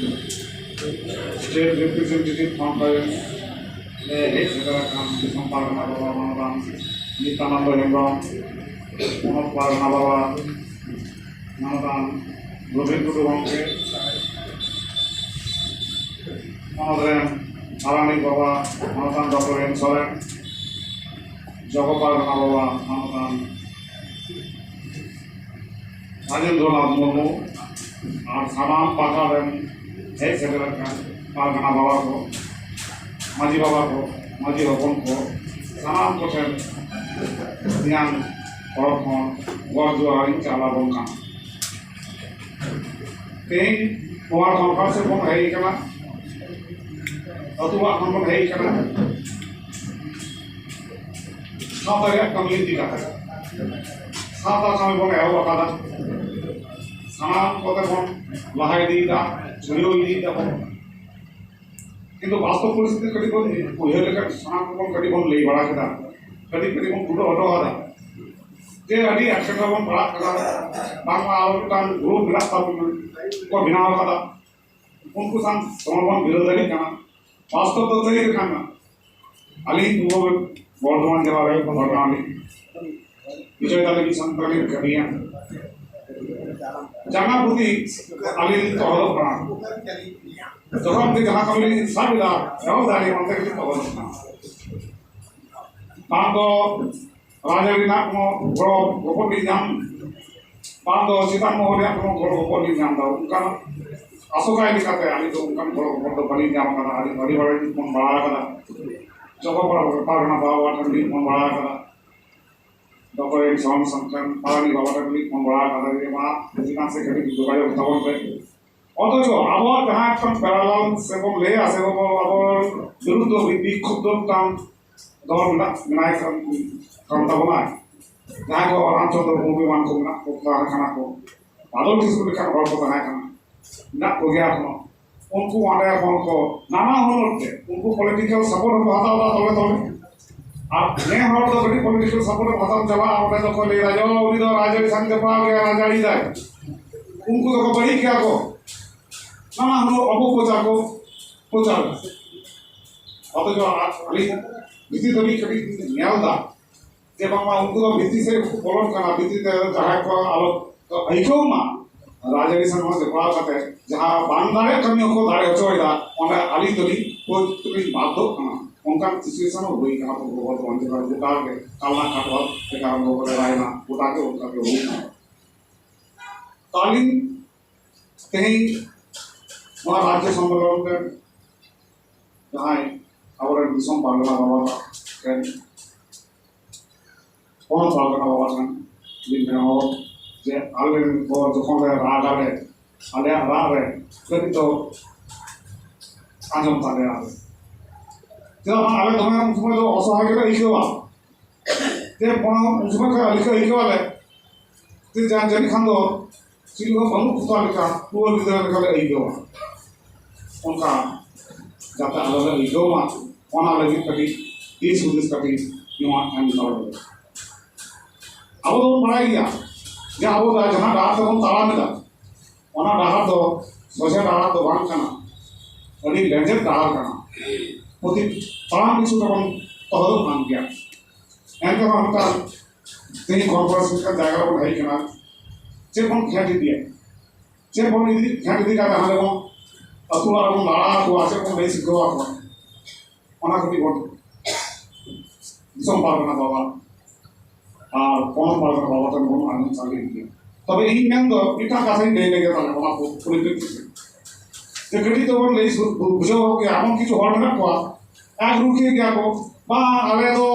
ᱥᱴᱮᱴ ᱨᱤᱯᱨᱮᱡᱮᱱᱴᱮᱴᱤᱵᱷ ᱠᱚᱱᱯᱷᱟᱨᱮᱱᱥ ᱨᱮ ᱦᱮᱡ ᱥᱮᱴᱮᱨ ᱟᱠᱟᱱ ᱫᱤᱥᱚᱢ ᱯᱟᱨᱜᱟᱱᱟ ᱵᱟᱵᱟ ᱢᱟᱱᱚᱛᱟᱱ ᱱᱤᱛᱟᱱᱟᱱᱫᱚ ᱦᱮᱢᱵᱨᱚᱢ, ᱯᱚᱱᱚᱛ ᱯᱟᱨᱜᱟᱱᱟ ᱵᱟᱵᱟ ᱢᱟᱱᱚᱛᱟᱱ ᱨᱚᱵᱤᱱ ᱴᱩᱰᱩ ᱜᱚᱢᱠᱮ, ᱯᱚᱱᱚᱛ ᱨᱮᱱ ᱯᱟᱨᱟᱱᱤᱠ ᱵᱟᱵᱟ ᱢᱟᱱᱚᱛᱟᱱ ᱰᱚᱠᱴᱚᱨ ᱮᱢ ᱥᱚᱨᱮᱱ, ᱡᱚᱜᱚ ᱯᱟᱨᱜᱟᱱᱟ ᱵᱟᱵᱟ ᱢᱟᱱᱚᱛᱟᱱ ᱨᱟᱡᱮᱱᱫᱨᱚᱱᱟᱛᱷ ᱢᱩᱨᱢᱩ ᱟᱨ ᱥᱟᱱᱟᱢ ᱯᱟᱦᱴᱟ ᱨᱮᱱ ᱦᱮᱡ ᱥᱮᱴᱮᱨ ᱟᱠᱟᱱ ᱯᱟᱨᱜᱟᱱᱟ ᱵᱟᱵᱟ ᱠᱚ, ᱢᱟᱹᱡᱷᱤ ᱵᱟᱵᱟ ᱠᱚ, ᱢᱟᱹᱡᱷᱤ ᱦᱚᱯᱚᱱ ᱠᱚ, ᱥᱟᱱᱟᱢ ᱠᱚᱴᱷᱮᱱ ᱤᱧᱟᱹᱝ ᱛᱚᱨᱚᱯ ᱠᱷᱚᱱ ᱜᱚᱰ ᱡᱚᱦᱟᱨ ᱤᱧ ᱪᱟᱞ ᱟᱵᱚᱱ ᱠᱟᱱᱟ᱾ ᱛᱮᱦᱮᱧ ᱱᱚᱣᱟ ᱠᱚᱱᱯᱷᱟᱨᱮᱱᱥ ᱨᱮᱵᱚᱱ ᱦᱮᱡ ᱟᱠᱟᱱᱟ, ᱟᱹᱛᱩ ᱚᱲᱟᱜ ᱠᱷᱚᱱ ᱵᱚᱱ ᱦᱮᱡ ᱟᱠᱟᱱᱟ᱾ ᱥᱟᱶᱛᱟ ᱨᱮᱭᱟᱜ ᱠᱟᱹᱢᱤ ᱤᱫᱤ ᱠᱟᱛᱮ ᱥᱟᱶᱛᱟ ᱠᱟᱹᱢᱤ ᱵᱚᱱ ᱮᱦᱚᱵ ᱟᱠᱟᱫᱟ᱾ ᱥᱟᱱᱟᱢ ᱠᱚᱛᱮ ᱵᱚᱱ ᱞᱟᱦᱟ ᱤᱫᱤᱭᱮᱫᱟ, ᱪᱷᱩᱲᱭᱟᱹᱣ ᱤᱫᱤᱭᱮᱫᱟ ᱵᱚᱱ᱾ ᱠᱤᱱᱛᱩ ᱵᱟᱥᱛᱚᱵ ᱯᱚᱨᱤᱥᱛᱷᱤᱛᱤ ᱠᱟᱹᱴᱤᱡ ᱵᱚᱱ ᱩᱭᱦᱟᱹᱨ ᱞᱮᱠᱷᱟᱱ ᱥᱟᱱᱟᱢ ᱠᱚᱵᱚᱱ ᱠᱟᱹᱴᱤᱡ ᱵᱚᱱ ᱞᱟᱹᱭ ᱵᱟᱲᱟ ᱠᱮᱫᱟ, ᱠᱟᱹᱴᱤᱡ ᱠᱟᱹᱴᱤᱡ ᱵᱚᱱ ᱯᱷᱩᱴᱟᱹᱣ ᱦᱚᱴᱚ ᱠᱟᱫᱟ ᱡᱮ ᱟᱹᱰᱤ ᱮᱴᱠᱮᱴᱚᱬᱮ ᱵᱚᱱ ᱯᱟᱲᱟᱜ ᱠᱟᱱᱟ, ᱵᱟᱝᱢᱟ ᱟᱨᱚ ᱢᱤᱫᱴᱟᱝ ᱜᱨᱩᱯ ᱢᱮᱱᱟᱜ ᱛᱟᱵᱚᱱᱟ ᱠᱚ ᱵᱮᱱᱟᱣ ᱠᱟᱫᱟ, ᱩᱱᱠᱩ ᱥᱟᱶ ᱛᱮᱦᱚᱸ ᱵᱚᱱ ᱵᱤᱨᱳᱫ ᱫᱟᱲᱮᱭᱟᱜ ᱠᱟᱱᱟ᱾ ᱵᱟᱥᱛᱚᱵ ᱫᱚ ᱛᱟᱹᱭ ᱠᱟᱱᱟ᱾ ᱟᱹᱞᱤᱧ ᱯᱩᱨᱵᱚ ᱵᱚᱨᱫᱷᱚᱢᱟᱱ ᱡᱮᱞᱟ ᱨᱮ ᱜᱷᱚᱴᱚᱱᱟ ᱞᱤᱧ ᱵᱤᱡᱚᱭ ᱫᱟᱞᱮ ᱢᱤᱫ ᱥᱟᱶᱛᱮ ᱞᱤᱧ ᱠᱟᱹᱢᱤᱭᱟ᱾ ᱡᱟᱸᱜᱟ ᱯᱩᱛᱤ ᱟᱹᱞᱤᱧ ᱞᱤᱧ ᱛᱚᱦᱚᱫᱚᱜ ᱠᱟᱱᱟ᱾ ᱡᱚᱠᱷᱚᱱ ᱜᱮ ᱡᱟᱦᱟᱸ ᱠᱟᱹᱢᱤ ᱞᱤᱧ ᱥᱟᱵ ᱮᱫᱟ, ᱮᱦᱚᱵ ᱫᱟᱲᱮ ᱚᱱᱛᱮ ᱜᱮᱞᱤᱧ ᱛᱚᱦᱚᱫᱚᱜ ᱠᱟᱱᱟ᱾ ᱵᱟᱝ ᱫᱚ ᱨᱟᱡᱽᱟᱹᱨᱤ ᱨᱮᱱᱟᱜ ᱠᱳᱱᱳ ᱜᱚᱲᱚ ᱜᱚᱯᱚᱲ ᱞᱤᱧ ᱧᱟᱢ, ᱵᱟᱝ ᱫᱚ ᱪᱮᱛᱟᱱ ᱢᱚᱦᱚᱞ ᱨᱮᱭᱟᱜ ᱠᱳᱱᱳ ᱜᱚᱲᱚ ᱜᱚᱯᱚᱲ ᱞᱤᱧ ᱧᱟᱢ ᱮᱫᱟ, ᱚᱱᱠᱟᱱ ᱟᱥᱚᱠᱟᱭ ᱞᱮᱠᱟᱛᱮ ᱟᱹᱞᱤᱧ ᱫᱚ ᱚᱱᱠᱟᱱ ᱜᱚᱲᱚ ᱜᱚᱯᱚᱲ ᱫᱚ ᱵᱟᱹᱞᱤᱧ ᱧᱟᱢ ᱟᱠᱟᱫᱟ᱾ ᱟᱹᱞᱤᱧ ᱟᱹᱰᱤ ᱵᱟᱨ ᱞᱤᱧ ᱯᱷᱳᱱ ᱵᱟᱲᱟ ᱟᱠᱟᱫᱟ, ᱡᱚᱜᱚ ᱯᱟᱨᱜᱟᱱᱟ ᱵᱟᱵᱟ ᱴᱷᱮᱱ ᱞᱤᱧ ᱯᱷᱳᱱ ᱵᱟᱲᱟ ᱟᱠᱟᱫᱟ, ᱰᱚᱠᱴᱚᱨ ᱮᱢ ᱥᱚᱨᱚᱱ ᱥᱚᱝᱠᱷᱟᱱ ᱯᱟᱨᱟᱱᱤᱠ ᱵᱟᱵᱟ ᱴᱷᱮᱱ ᱞᱤᱧ ᱯᱷᱳᱱ ᱵᱟᱲᱟ ᱟᱠᱟᱫᱟ ᱡᱮ ᱢᱟ ᱪᱮᱛᱟᱱ ᱥᱮᱫ ᱠᱟᱹᱴᱤᱡ ᱡᱳᱜᱟᱡᱳᱜᱽ ᱛᱟᱵᱚᱱ ᱯᱮ᱾ ᱚᱛᱷᱚᱪᱚ ᱟᱵᱚᱣᱟᱜ ᱡᱟᱦᱟᱸ ᱮᱠᱷᱚᱱ ᱯᱮᱨᱟᱞᱟᱞ ᱥᱮᱵᱚᱱ ᱞᱟᱹᱭᱟ ᱥᱮ ᱵᱟᱵᱚ ᱟᱵᱚ ᱵᱤᱨᱩᱫᱷ ᱫᱚ ᱵᱤ-, ᱵᱤᱠᱠᱷᱩᱵ ᱫᱚ ᱢᱤᱫᱴᱟᱝ ᱫᱚᱞ ᱢᱮᱱᱟᱜ, ᱢᱮᱱᱟᱭ ᱠᱟᱱ, ᱠᱟᱱ ᱛᱟᱵᱚᱱᱟᱭ᱾ ᱡᱟᱦᱟᱸᱭ ᱠᱚ ᱨᱟᱢᱪᱚᱸᱫᱽᱨᱚ ᱢᱩᱨᱢᱩ ᱮᱢᱟᱱ ᱠᱚ ᱢᱮᱱᱟᱜ ᱠᱚ, ᱛᱟᱦᱮᱸ ᱠᱟᱱᱟ ᱠᱚ, ᱵᱟᱫᱚᱞ ᱠᱤᱥᱠᱩ ᱞᱮᱠᱟᱱ ᱦᱚᱲ ᱠᱚ ᱛᱟᱦᱮᱸ ᱠᱟᱱᱟ, ᱢᱮᱱᱟᱜ ᱠᱚᱜᱮᱭᱟ ᱮᱠᱷᱚᱱᱚ᱾ ᱩᱱᱠᱩ ᱚᱸᱰᱮ ᱠᱷᱚᱱ ᱠᱚ ᱱᱟᱱᱟ ᱦᱩᱱᱟᱹᱨ ᱛᱮ, ᱩᱱᱠᱩ ᱯᱚᱞᱤᱴᱤᱠᱮᱞ ᱥᱟᱯᱳᱨᱴ ᱦᱚᱸᱠᱚ ᱦᱟᱛᱟᱣ ᱮᱫᱟ ᱛᱚᱞᱮ ᱛᱚᱞᱮ᱾ ᱟᱨ ᱱᱮ ᱦᱚᱲ ᱫᱚ ᱠᱟᱹᱴᱤᱡ ᱯᱚᱞᱤᱴᱤᱠᱮᱞ ᱥᱟᱯᱳᱨᱴ ᱮᱢ ᱦᱟᱛᱟᱣ ᱪᱟᱞᱟᱜᱼᱟ, ᱚᱸᱰᱮ ᱫᱚᱠᱚ ᱞᱟᱹᱭᱟ, "ᱡᱚ, ᱩᱱᱤ ᱫᱚ ᱨᱟᱡᱽᱟᱹᱨᱤ ᱥᱟᱝ ᱡᱚᱯᱲᱟᱣ ᱜᱮᱭᱟ, ᱨᱟᱡᱽᱟᱹᱨᱤ ᱫᱟᱭ᱾" ᱩᱱᱠᱩ ᱫᱚᱠᱚ ᱵᱟᱹᱲᱤᱡ ᱜᱮᱭᱟ ᱠᱚ, ᱱᱟᱱᱟ ᱦᱩᱱᱟᱹᱨ ᱚᱯᱚᱯᱨᱚᱪᱟᱨ ᱠᱚ ᱯᱨᱚᱪᱟᱨ ᱮᱫᱟ᱾ ᱚᱛᱷᱚᱪᱚ ᱟᱹᱞᱤᱧ ᱵᱷᱤᱛᱤᱨ ᱫᱷᱟᱹᱵᱤᱡ ᱠᱟᱹᱴᱤᱡ ᱞᱤᱧ ᱧᱮᱞ ᱮᱫᱟ, ᱡᱮ ᱵᱟᱝᱢᱟ ᱩᱱᱠᱩ ᱫᱚ ᱵᱷᱤᱛᱤᱨ ᱥᱮᱫ ᱠᱚ ᱵᱚᱞᱚᱱ ᱠᱟᱱᱟ, ᱵᱷᱤᱛᱤᱨ ᱛᱮ ᱡᱟᱦᱟᱸᱭ ᱠᱚ ᱟᱞᱚ ᱠᱚ ᱟᱹᱭᱠᱟᱹᱣ ᱢᱟ, ᱨᱟᱡᱽᱟᱹᱨᱤ ᱥᱟᱶ ᱡᱚᱯᱲᱟᱣ ᱠᱟᱛᱮ ᱡᱟᱦᱟᱸ ᱵᱟᱝ ᱫᱟᱲᱮ ᱠᱟᱹᱢᱤ ᱦᱚᱸᱠᱚ ᱫᱟᱲᱮ ᱦᱚᱪᱚᱭᱮᱫᱟ, ᱚᱸᱰᱮ ᱟᱹᱞᱤᱧ ᱫᱚᱞᱤᱧ ᱠᱳᱪ ᱫᱚᱞᱤᱧ ᱵᱟᱫᱽᱫᱷᱚᱜ ᱠᱟᱱᱟ᱾ ᱚᱱᱠᱟᱱ ᱥᱤᱪᱩᱭᱮᱥᱚᱱ ᱦᱚᱸ ᱦᱩᱭ ᱠᱟᱱᱟ ᱯᱩᱨᱵᱚ ᱵᱚᱨᱫᱷᱚᱢᱟᱱ ᱡᱮᱞᱟ ᱜᱚᱴᱟ ᱜᱮ, ᱠᱟᱞᱱᱟ ᱠᱷᱟᱴᱣᱟᱞ ᱛᱷᱮᱠᱮ ᱟᱨᱟᱢᱵᱷᱚ ᱠᱟᱛᱮ ᱨᱟᱭᱱᱟ ᱜᱚᱴᱟ ᱜᱮ ᱚᱱᱠᱟ ᱜᱮ ᱦᱩᱭ ᱠᱟᱱᱟ᱾ ᱛᱟᱹᱞᱤᱧ ᱛᱮᱦᱮᱧ ᱱᱚᱣᱟ ᱨᱟᱡᱽᱡᱚ ᱥᱚᱢᱢᱮᱞᱚᱱ ᱨᱮ ᱡᱟᱦᱟᱸᱭ ᱟᱵᱚᱨᱮᱱ ᱫᱤᱥᱚᱢ ᱯᱟᱨᱜᱟᱱᱟ ᱵᱟᱵᱟ ᱨᱮᱱ ᱯᱚᱱᱚᱛ ᱯᱟᱨᱜᱟᱱᱟ ᱵᱟᱵᱟ ᱴᱷᱮᱱ ᱞᱤᱧ ᱱᱮᱦᱚᱨ ᱡᱮ ᱟᱞᱮ ᱨᱮᱱ ᱠᱚ ᱡᱚᱠᱷᱚᱱ ᱞᱮ ᱨᱟᱜᱽ ᱟᱞᱮ, ᱟᱞᱮᱭᱟᱜ ᱨᱟᱜ ᱨᱮ ᱠᱟᱹᱴᱤᱡ ᱫᱚ ᱟᱸᱡᱚᱢ ᱛᱟᱞᱮᱭᱟ ᱟᱞᱮ᱾ ᱪᱮᱫᱟᱜ ᱵᱟᱝ ᱟᱞᱮ ᱫᱚᱢᱮ ᱩᱱ ᱥᱚᱢᱚᱭ ᱫᱚ ᱚᱥᱚᱦᱟᱭ ᱜᱮᱞᱮ ᱟᱹᱭᱠᱟᱹᱣᱟ᱾ ᱡᱮ ᱯᱚᱱᱚᱛ ᱩᱱ ᱥᱚᱢᱚᱭ ᱠᱷᱚᱱ ᱟᱹᱞᱤᱧ ᱠᱚ ᱟᱹᱭᱠᱟᱹᱣ ᱟᱞᱮ ᱡᱮ ᱡᱟ-, ᱡᱟᱹᱱᱤᱡ ᱠᱷᱟᱱ ᱫᱚ ᱪᱮᱫ ᱦᱚᱸ ᱵᱟᱹᱱᱩᱜ ᱠᱚᱛᱟ ᱞᱮᱠᱟ, ᱨᱩᱣᱟᱹ ᱜᱤᱫᱽᱨᱟᱹ ᱞᱮᱠᱟ ᱞᱮ ᱟᱹᱭᱠᱟᱹᱣᱟ᱾ ᱚᱱᱠᱟ ᱡᱟᱛᱮ ᱟᱞᱚ ᱞᱮ ᱟᱹᱭᱠᱟᱹᱣ ᱢᱟ, ᱚᱱᱟ ᱞᱟᱹᱜᱤᱫ ᱠᱟᱹᱴᱤᱡ ᱫᱤᱥ ᱦᱩᱫᱤᱥ ᱠᱟᱹᱴᱤᱡ ᱱᱚᱣᱟ ᱮᱢ ᱫᱚᱦᱚ ᱞᱟᱹᱜᱤᱫ᱾ ᱟᱵᱚ ᱫᱚᱵᱚᱱ ᱵᱟᱲᱟᱭ ᱜᱮᱭᱟ ᱡᱮ ᱟᱵᱚ ᱫᱚ ᱡᱟᱦᱟᱸ ᱰᱟᱦᱟᱨ ᱛᱮᱵᱚᱱ ᱛᱟᱲᱟᱢ ᱮᱫᱟ, ᱚᱱᱟ ᱰᱟᱦᱟᱨ ᱫᱚ ᱥᱚᱡᱷᱮ ᱰᱟᱦᱟᱨ ᱫᱚ ᱵᱟᱝ ᱠᱟᱱᱟ, ᱟᱹᱰᱤ ᱞᱮᱸᱡᱮᱫ ᱰᱟᱦᱟᱨ ᱠᱟᱱᱟ᱾ ᱯᱨᱚᱛᱤ ᱛᱟᱲᱟᱢ ᱯᱤᱪᱷᱩ ᱛᱟᱵᱚᱱ ᱛᱚᱦᱚᱫᱚᱜ ᱠᱟᱱ ᱜᱮᱭᱟ᱾ ᱮᱱ ᱨᱮᱦᱚᱸ ᱢᱤᱫᱴᱟᱝ ᱛᱮᱦᱮᱧ ᱠᱚᱱᱯᱷᱟᱨᱮᱱᱥ ᱞᱮᱠᱟᱱ ᱡᱟᱭᱜᱟ ᱨᱮᱵᱚᱱ ᱦᱮᱡ ᱠᱟᱱᱟ᱾ ᱪᱮᱫ ᱵᱚᱱ ᱠᱷᱮᱞ ᱤᱫᱤᱭᱟ? ᱪᱮᱫ ᱵᱚᱱ ᱤᱫᱤ, ᱠᱷᱮᱞ ᱤᱫᱤ ᱠᱟᱛᱮ ᱦᱟᱸᱰᱮ ᱵᱚᱱ ᱟᱹᱛᱩ ᱚᱲᱟᱜ ᱨᱮᱵᱚᱱ ᱞᱟᱲᱟ ᱟᱠᱚᱣᱟ, ᱪᱮᱫ ᱵᱚᱱ ᱞᱟᱹᱭ ᱥᱤᱠᱷᱟᱹᱣ ᱟᱠᱚᱣᱟ? ᱚᱱᱟ ᱠᱟᱹᱴᱤᱡ ᱵᱚᱱ ᱫᱤᱥᱚᱢ ᱯᱟᱨᱜᱟᱱᱟ ᱵᱟᱵᱟ ᱟᱨ ᱯᱚᱱᱚᱛ ᱯᱟᱨᱜᱟᱱᱟ ᱵᱟᱵᱟ ᱴᱷᱮᱱ ᱵᱚᱱ ᱟᱸᱡᱚᱢ ᱥᱟᱸᱜᱮ ᱤᱫᱤᱭᱟ᱾ ᱛᱚᱵᱮ ᱤᱧ ᱢᱮᱱ ᱫᱚ ᱢᱤᱫᱴᱟᱝ ᱠᱟᱛᱷᱟᱧ ᱞᱟᱹᱭ ᱞᱮᱜᱮ ᱛᱟᱦᱞᱮ ᱚᱱᱟ ᱯᱚᱨᱤᱯᱨᱮᱠᱠᱷᱤᱛ ᱨᱮ᱾ ᱡᱮ ᱠᱟᱹᱴᱤᱡ ᱫᱚᱵᱚᱱ ᱞᱟᱹᱭ ᱥᱩ-, ᱵᱩ-, ᱵᱩᱡᱷᱟᱹᱣ ᱟᱠᱚ ᱜᱮᱭᱟ, ᱮᱢᱚᱱ ᱠᱤᱪᱷᱩ ᱦᱚᱲ ᱢᱮᱱᱟᱜ ᱠᱚᱣᱟ, ᱮᱠ ᱨᱩᱠᱷᱤᱭᱟᱹ ᱜᱮᱭᱟ ᱠᱚ, ᱵᱟᱝ, ᱟᱞᱮ ᱫᱚ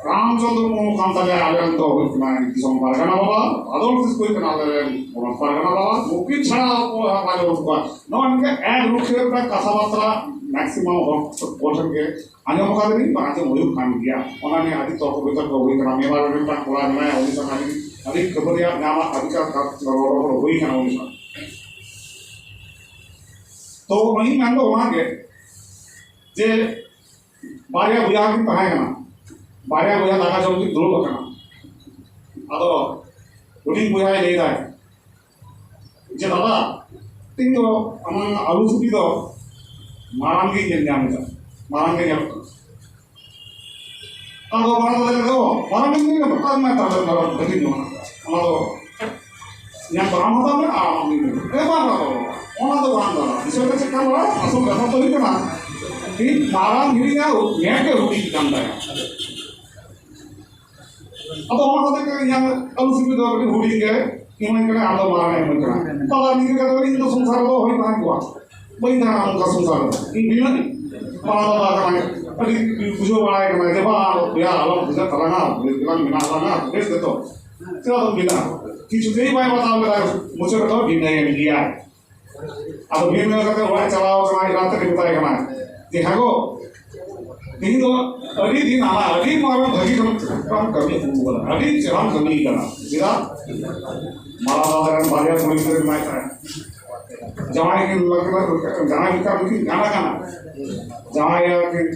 ᱨᱟᱢᱪᱚᱸᱫᱽᱨᱚ ᱢᱩᱨᱢᱩ ᱠᱟᱱ ᱛᱟᱞᱮᱭᱟ ᱟᱞᱮ ᱨᱮᱱ ᱫᱚ ᱦᱩᱭᱩᱜ ᱠᱟᱱᱟ ᱫᱤᱥᱚᱢ ᱯᱟᱨᱜᱟᱱᱟ ᱵᱟᱵᱟ, ᱵᱟᱫᱚᱞ ᱠᱤᱥᱠᱩ ᱦᱩᱭᱩᱜ ᱠᱟᱱᱟ ᱟᱞᱮ ᱨᱮᱱ ᱯᱚᱱᱚᱛ ᱯᱟᱨᱜᱟᱱᱟ ᱵᱟᱵᱟ, ᱱᱩᱠᱤᱱ ᱪᱷᱟᱲᱟ ᱚᱠᱚᱭ ᱦᱚᱸ ᱵᱟᱭ ᱟᱸᱡᱚᱢ ᱠᱚᱣᱟ᱾ ᱱᱚᱜᱼᱚᱭ ᱱᱤᱝᱠᱟᱹ ᱮᱠ ᱨᱩᱯ ᱛᱮ ᱢᱤᱫᱴᱟᱝ ᱠᱟᱛᱷᱟ ᱵᱟᱨᱛᱟ ᱢᱮᱠᱥᱤᱢᱟᱢ ᱦᱚᱲ ᱠᱚᱴᱷᱮᱱ ᱜᱮ ᱟᱸᱡᱚᱢ ᱟᱠᱟᱫᱟᱞᱤᱧ ᱵᱟ ᱟᱸᱡᱚᱢ ᱦᱩᱭᱩᱜ ᱠᱟᱱ ᱜᱮᱭᱟ᱾ ᱚᱱᱟ ᱱᱤᱭᱮ ᱟᱹᱰᱤ ᱛᱚᱨᱠᱚ ᱵᱤᱛᱚᱨᱠᱚ ᱦᱩᱭ ᱠᱟᱱᱟ᱾ ᱢᱮᱵᱟᱨ ᱨᱮ ᱢᱤᱫᱴᱟᱝ ᱠᱚᱲᱟ ᱢᱮᱱᱟᱭᱟ, ᱩᱱᱤ ᱥᱟᱶ ᱟᱹᱰᱤ, ᱟᱹᱰᱤ ᱠᱷᱟᱹᱯᱟᱹᱨᱤᱭᱟᱜ ᱧᱟᱢᱟ, ᱟᱹᱰᱤ ᱠᱟ-, ᱠᱟ-, ᱨᱚᱲ ᱨᱚᱯᱚᱲ ᱦᱩᱭ ᱠᱟᱱᱟ ᱩᱱᱤ ᱥᱟᱶ᱾ ᱛᱚ ᱤᱧ ᱢᱮᱱᱫᱚ ᱚᱱᱟᱜᱮ ᱡᱮ ᱵᱟᱨᱭᱟ ᱵᱚᱭᱦᱟ ᱠᱤᱱ ᱛᱟᱦᱮᱸ ᱠᱟᱱᱟ, ᱵᱟᱨᱭᱟ ᱵᱚᱭᱦᱟ ᱫᱟᱠᱟ ᱡᱚᱢ ᱠᱤᱱ ᱫᱩᱲᱩᱵ ᱟᱠᱟᱱᱟ᱾ ᱟᱫᱚ ᱦᱩᱰᱤᱧ ᱵᱚᱭᱦᱟᱭ ᱞᱟᱹᱭ ᱫᱟᱭ ᱡᱮ, "ᱫᱟᱫᱟ, ᱛᱮᱦᱮᱧ ᱫᱚ ᱟᱢᱟᱜ ᱟᱹᱞᱩ ᱥᱤᱯᱤ ᱫᱚ ᱢᱟᱨᱟᱝ ᱜᱮ ᱧᱮᱞ ᱧᱟᱢ ᱮᱫᱟ, ᱢᱟᱨᱟᱝ ᱜᱮ ᱧᱮᱞᱚᱜ ᱠᱟᱱᱟ᱾" ᱟᱫᱚ ᱢᱟᱨᱟᱝ ᱫᱟᱫᱟ ᱞᱟᱹᱭ ᱫᱟ, "ᱚ, ᱢᱟᱨᱟᱝ ᱜᱮ ᱧᱮᱞ ᱧᱟᱢᱚᱜ ᱠᱟᱱᱟ, ᱛᱟᱦᱞᱮ ᱫᱚ ᱠᱟᱹᱴᱤᱡ ᱧᱚᱜ ᱚᱱᱟ ᱫᱚ ᱧᱮᱞ ᱫᱚ ᱟᱢ ᱦᱚᱸ ᱛᱟᱢ ᱟᱨ ᱟᱢ ᱦᱚᱸ ᱛᱟᱢ᱾" ᱮ ᱵᱟᱝ, ᱵᱟᱝ, ᱵᱟᱝ, ᱚᱱᱟ ᱫᱚ ᱵᱟᱝ ᱠᱟᱱᱟ᱾ ᱵᱤᱥᱚᱭ ᱫᱚ ᱪᱮᱫ ᱠᱟᱱᱟ? ᱟᱥᱚᱞ ᱠᱟᱛᱷᱟ ᱫᱚ ᱦᱩᱭᱩᱜ ᱠᱟᱱᱟ, ᱤᱧ ᱢᱟᱨᱟᱝ ᱦᱤᱲᱤᱧᱟ, ᱢᱮᱫ ᱜᱮ ᱦᱩᱰᱤᱧ ᱠᱟᱱ ᱛᱟᱭᱟ᱾ ᱟᱫᱚ ᱚᱱᱟ ᱦᱚᱛᱮᱡ ᱛᱮ ᱤᱧᱟᱹᱜ ᱟᱹᱞᱩ ᱥᱤᱯᱤ ᱫᱚ ᱠᱟᱹᱴᱤᱡ ᱦᱩᱰᱤᱧ ᱜᱮ ᱤᱢᱟᱹᱧ ᱠᱟᱱᱟ, ᱟᱢ ᱫᱚ ᱢᱟᱨᱟᱝ ᱮ ᱤᱢᱟᱹᱧ ᱠᱟᱱᱟ᱾ ᱛᱟᱦᱞᱮ ᱱᱤᱝᱠᱟᱹ ᱠᱟᱛᱮ ᱤᱧ ᱫᱚ ᱥᱚᱝᱥᱟᱨ ᱨᱮᱫᱚ ᱦᱩᱭ ᱛᱟᱦᱮᱸ ᱠᱚᱜᱼᱟ, ᱵᱟᱹᱧ ᱛᱟᱦᱮᱱᱟ ᱱᱚᱝᱠᱟ ᱥᱚᱝᱥᱟᱨ ᱨᱮ᱾ ᱤᱧ ᱵᱤᱱᱟᱹᱧ, ᱢᱟᱨᱟᱝ ᱫᱟᱫᱟ ᱠᱟᱱᱟᱭ, ᱟᱹᱰᱤ ᱵᱩᱡᱷᱟᱹᱣ ᱵᱟᱲᱟᱭ ᱠᱟᱱᱟᱭ ᱡᱮ, "ᱵᱟᱝ, ᱭᱟ, ᱟᱞᱚᱢ ᱵᱩᱡᱷᱟᱹᱜ ᱛᱟᱞᱟᱝᱟ, ᱵᱮᱥ ᱜᱮᱞᱟᱝ ᱢᱮᱱᱟᱜ ᱞᱟᱝᱟ, ᱵᱮᱥ ᱜᱮᱛᱚ, ᱪᱮᱫᱟᱜ ᱫᱚᱢ ᱵᱤᱱᱟ?" ᱠᱤᱪᱷᱩ ᱛᱮᱭ ᱵᱟᱭ ᱵᱟᱛᱟᱣ ᱞᱮᱫᱟ, ᱢᱩᱪᱟᱹᱫ ᱨᱮᱫᱚ ᱵᱤᱱᱟᱹᱭᱮᱱ ᱜᱮᱭᱟᱭ᱾ ᱟᱫᱚ ᱵᱤᱱ ᱢᱮᱱ ᱠᱟᱛᱮ ᱚᱲᱟᱜ ᱮ ᱪᱟᱞᱟᱣ ᱠᱟᱱᱟ, ᱮᱨᱟ ᱛᱮᱫ ᱮ ᱢᱮᱛᱟᱭ ᱠᱟᱱᱟ ᱡᱮ, "ᱦᱮᱸ ᱜᱚ, ᱛᱮᱦᱮᱧ ᱫᱚ ᱟᱹᱰᱤ ᱫᱤᱱ ᱟᱢᱟᱜ ᱟᱹᱰᱤ ᱢᱟᱨᱟᱝ ᱵᱷᱟᱹᱜᱤ ᱠᱟᱹᱢᱤ ᱠᱟᱹᱢᱤ ᱟᱹᱜᱩ ᱠᱟᱫᱟ, ᱟᱹᱰᱤ ᱪᱮᱦᱨᱟᱢ ᱠᱟᱹᱢᱤ ᱠᱟᱫᱟ᱾" ᱪᱮᱫᱟᱜ? ᱢᱟᱨᱟᱝ ᱫᱟᱫᱟ ᱨᱮᱱ ᱵᱟᱨᱭᱟ ᱠᱩᱲᱤ ᱜᱤᱫᱽᱨᱟᱹ ᱢᱮᱱᱟᱭ ᱛᱟᱭᱟ, ᱡᱟᱶᱟᱭ ᱠᱤᱱ ᱡᱟᱶᱟᱭ ᱞᱮᱠᱟ ᱠᱤᱱ ᱜᱟᱱ ᱠᱟᱱᱟ, ᱡᱟᱶᱟᱭ ᱠᱤᱱ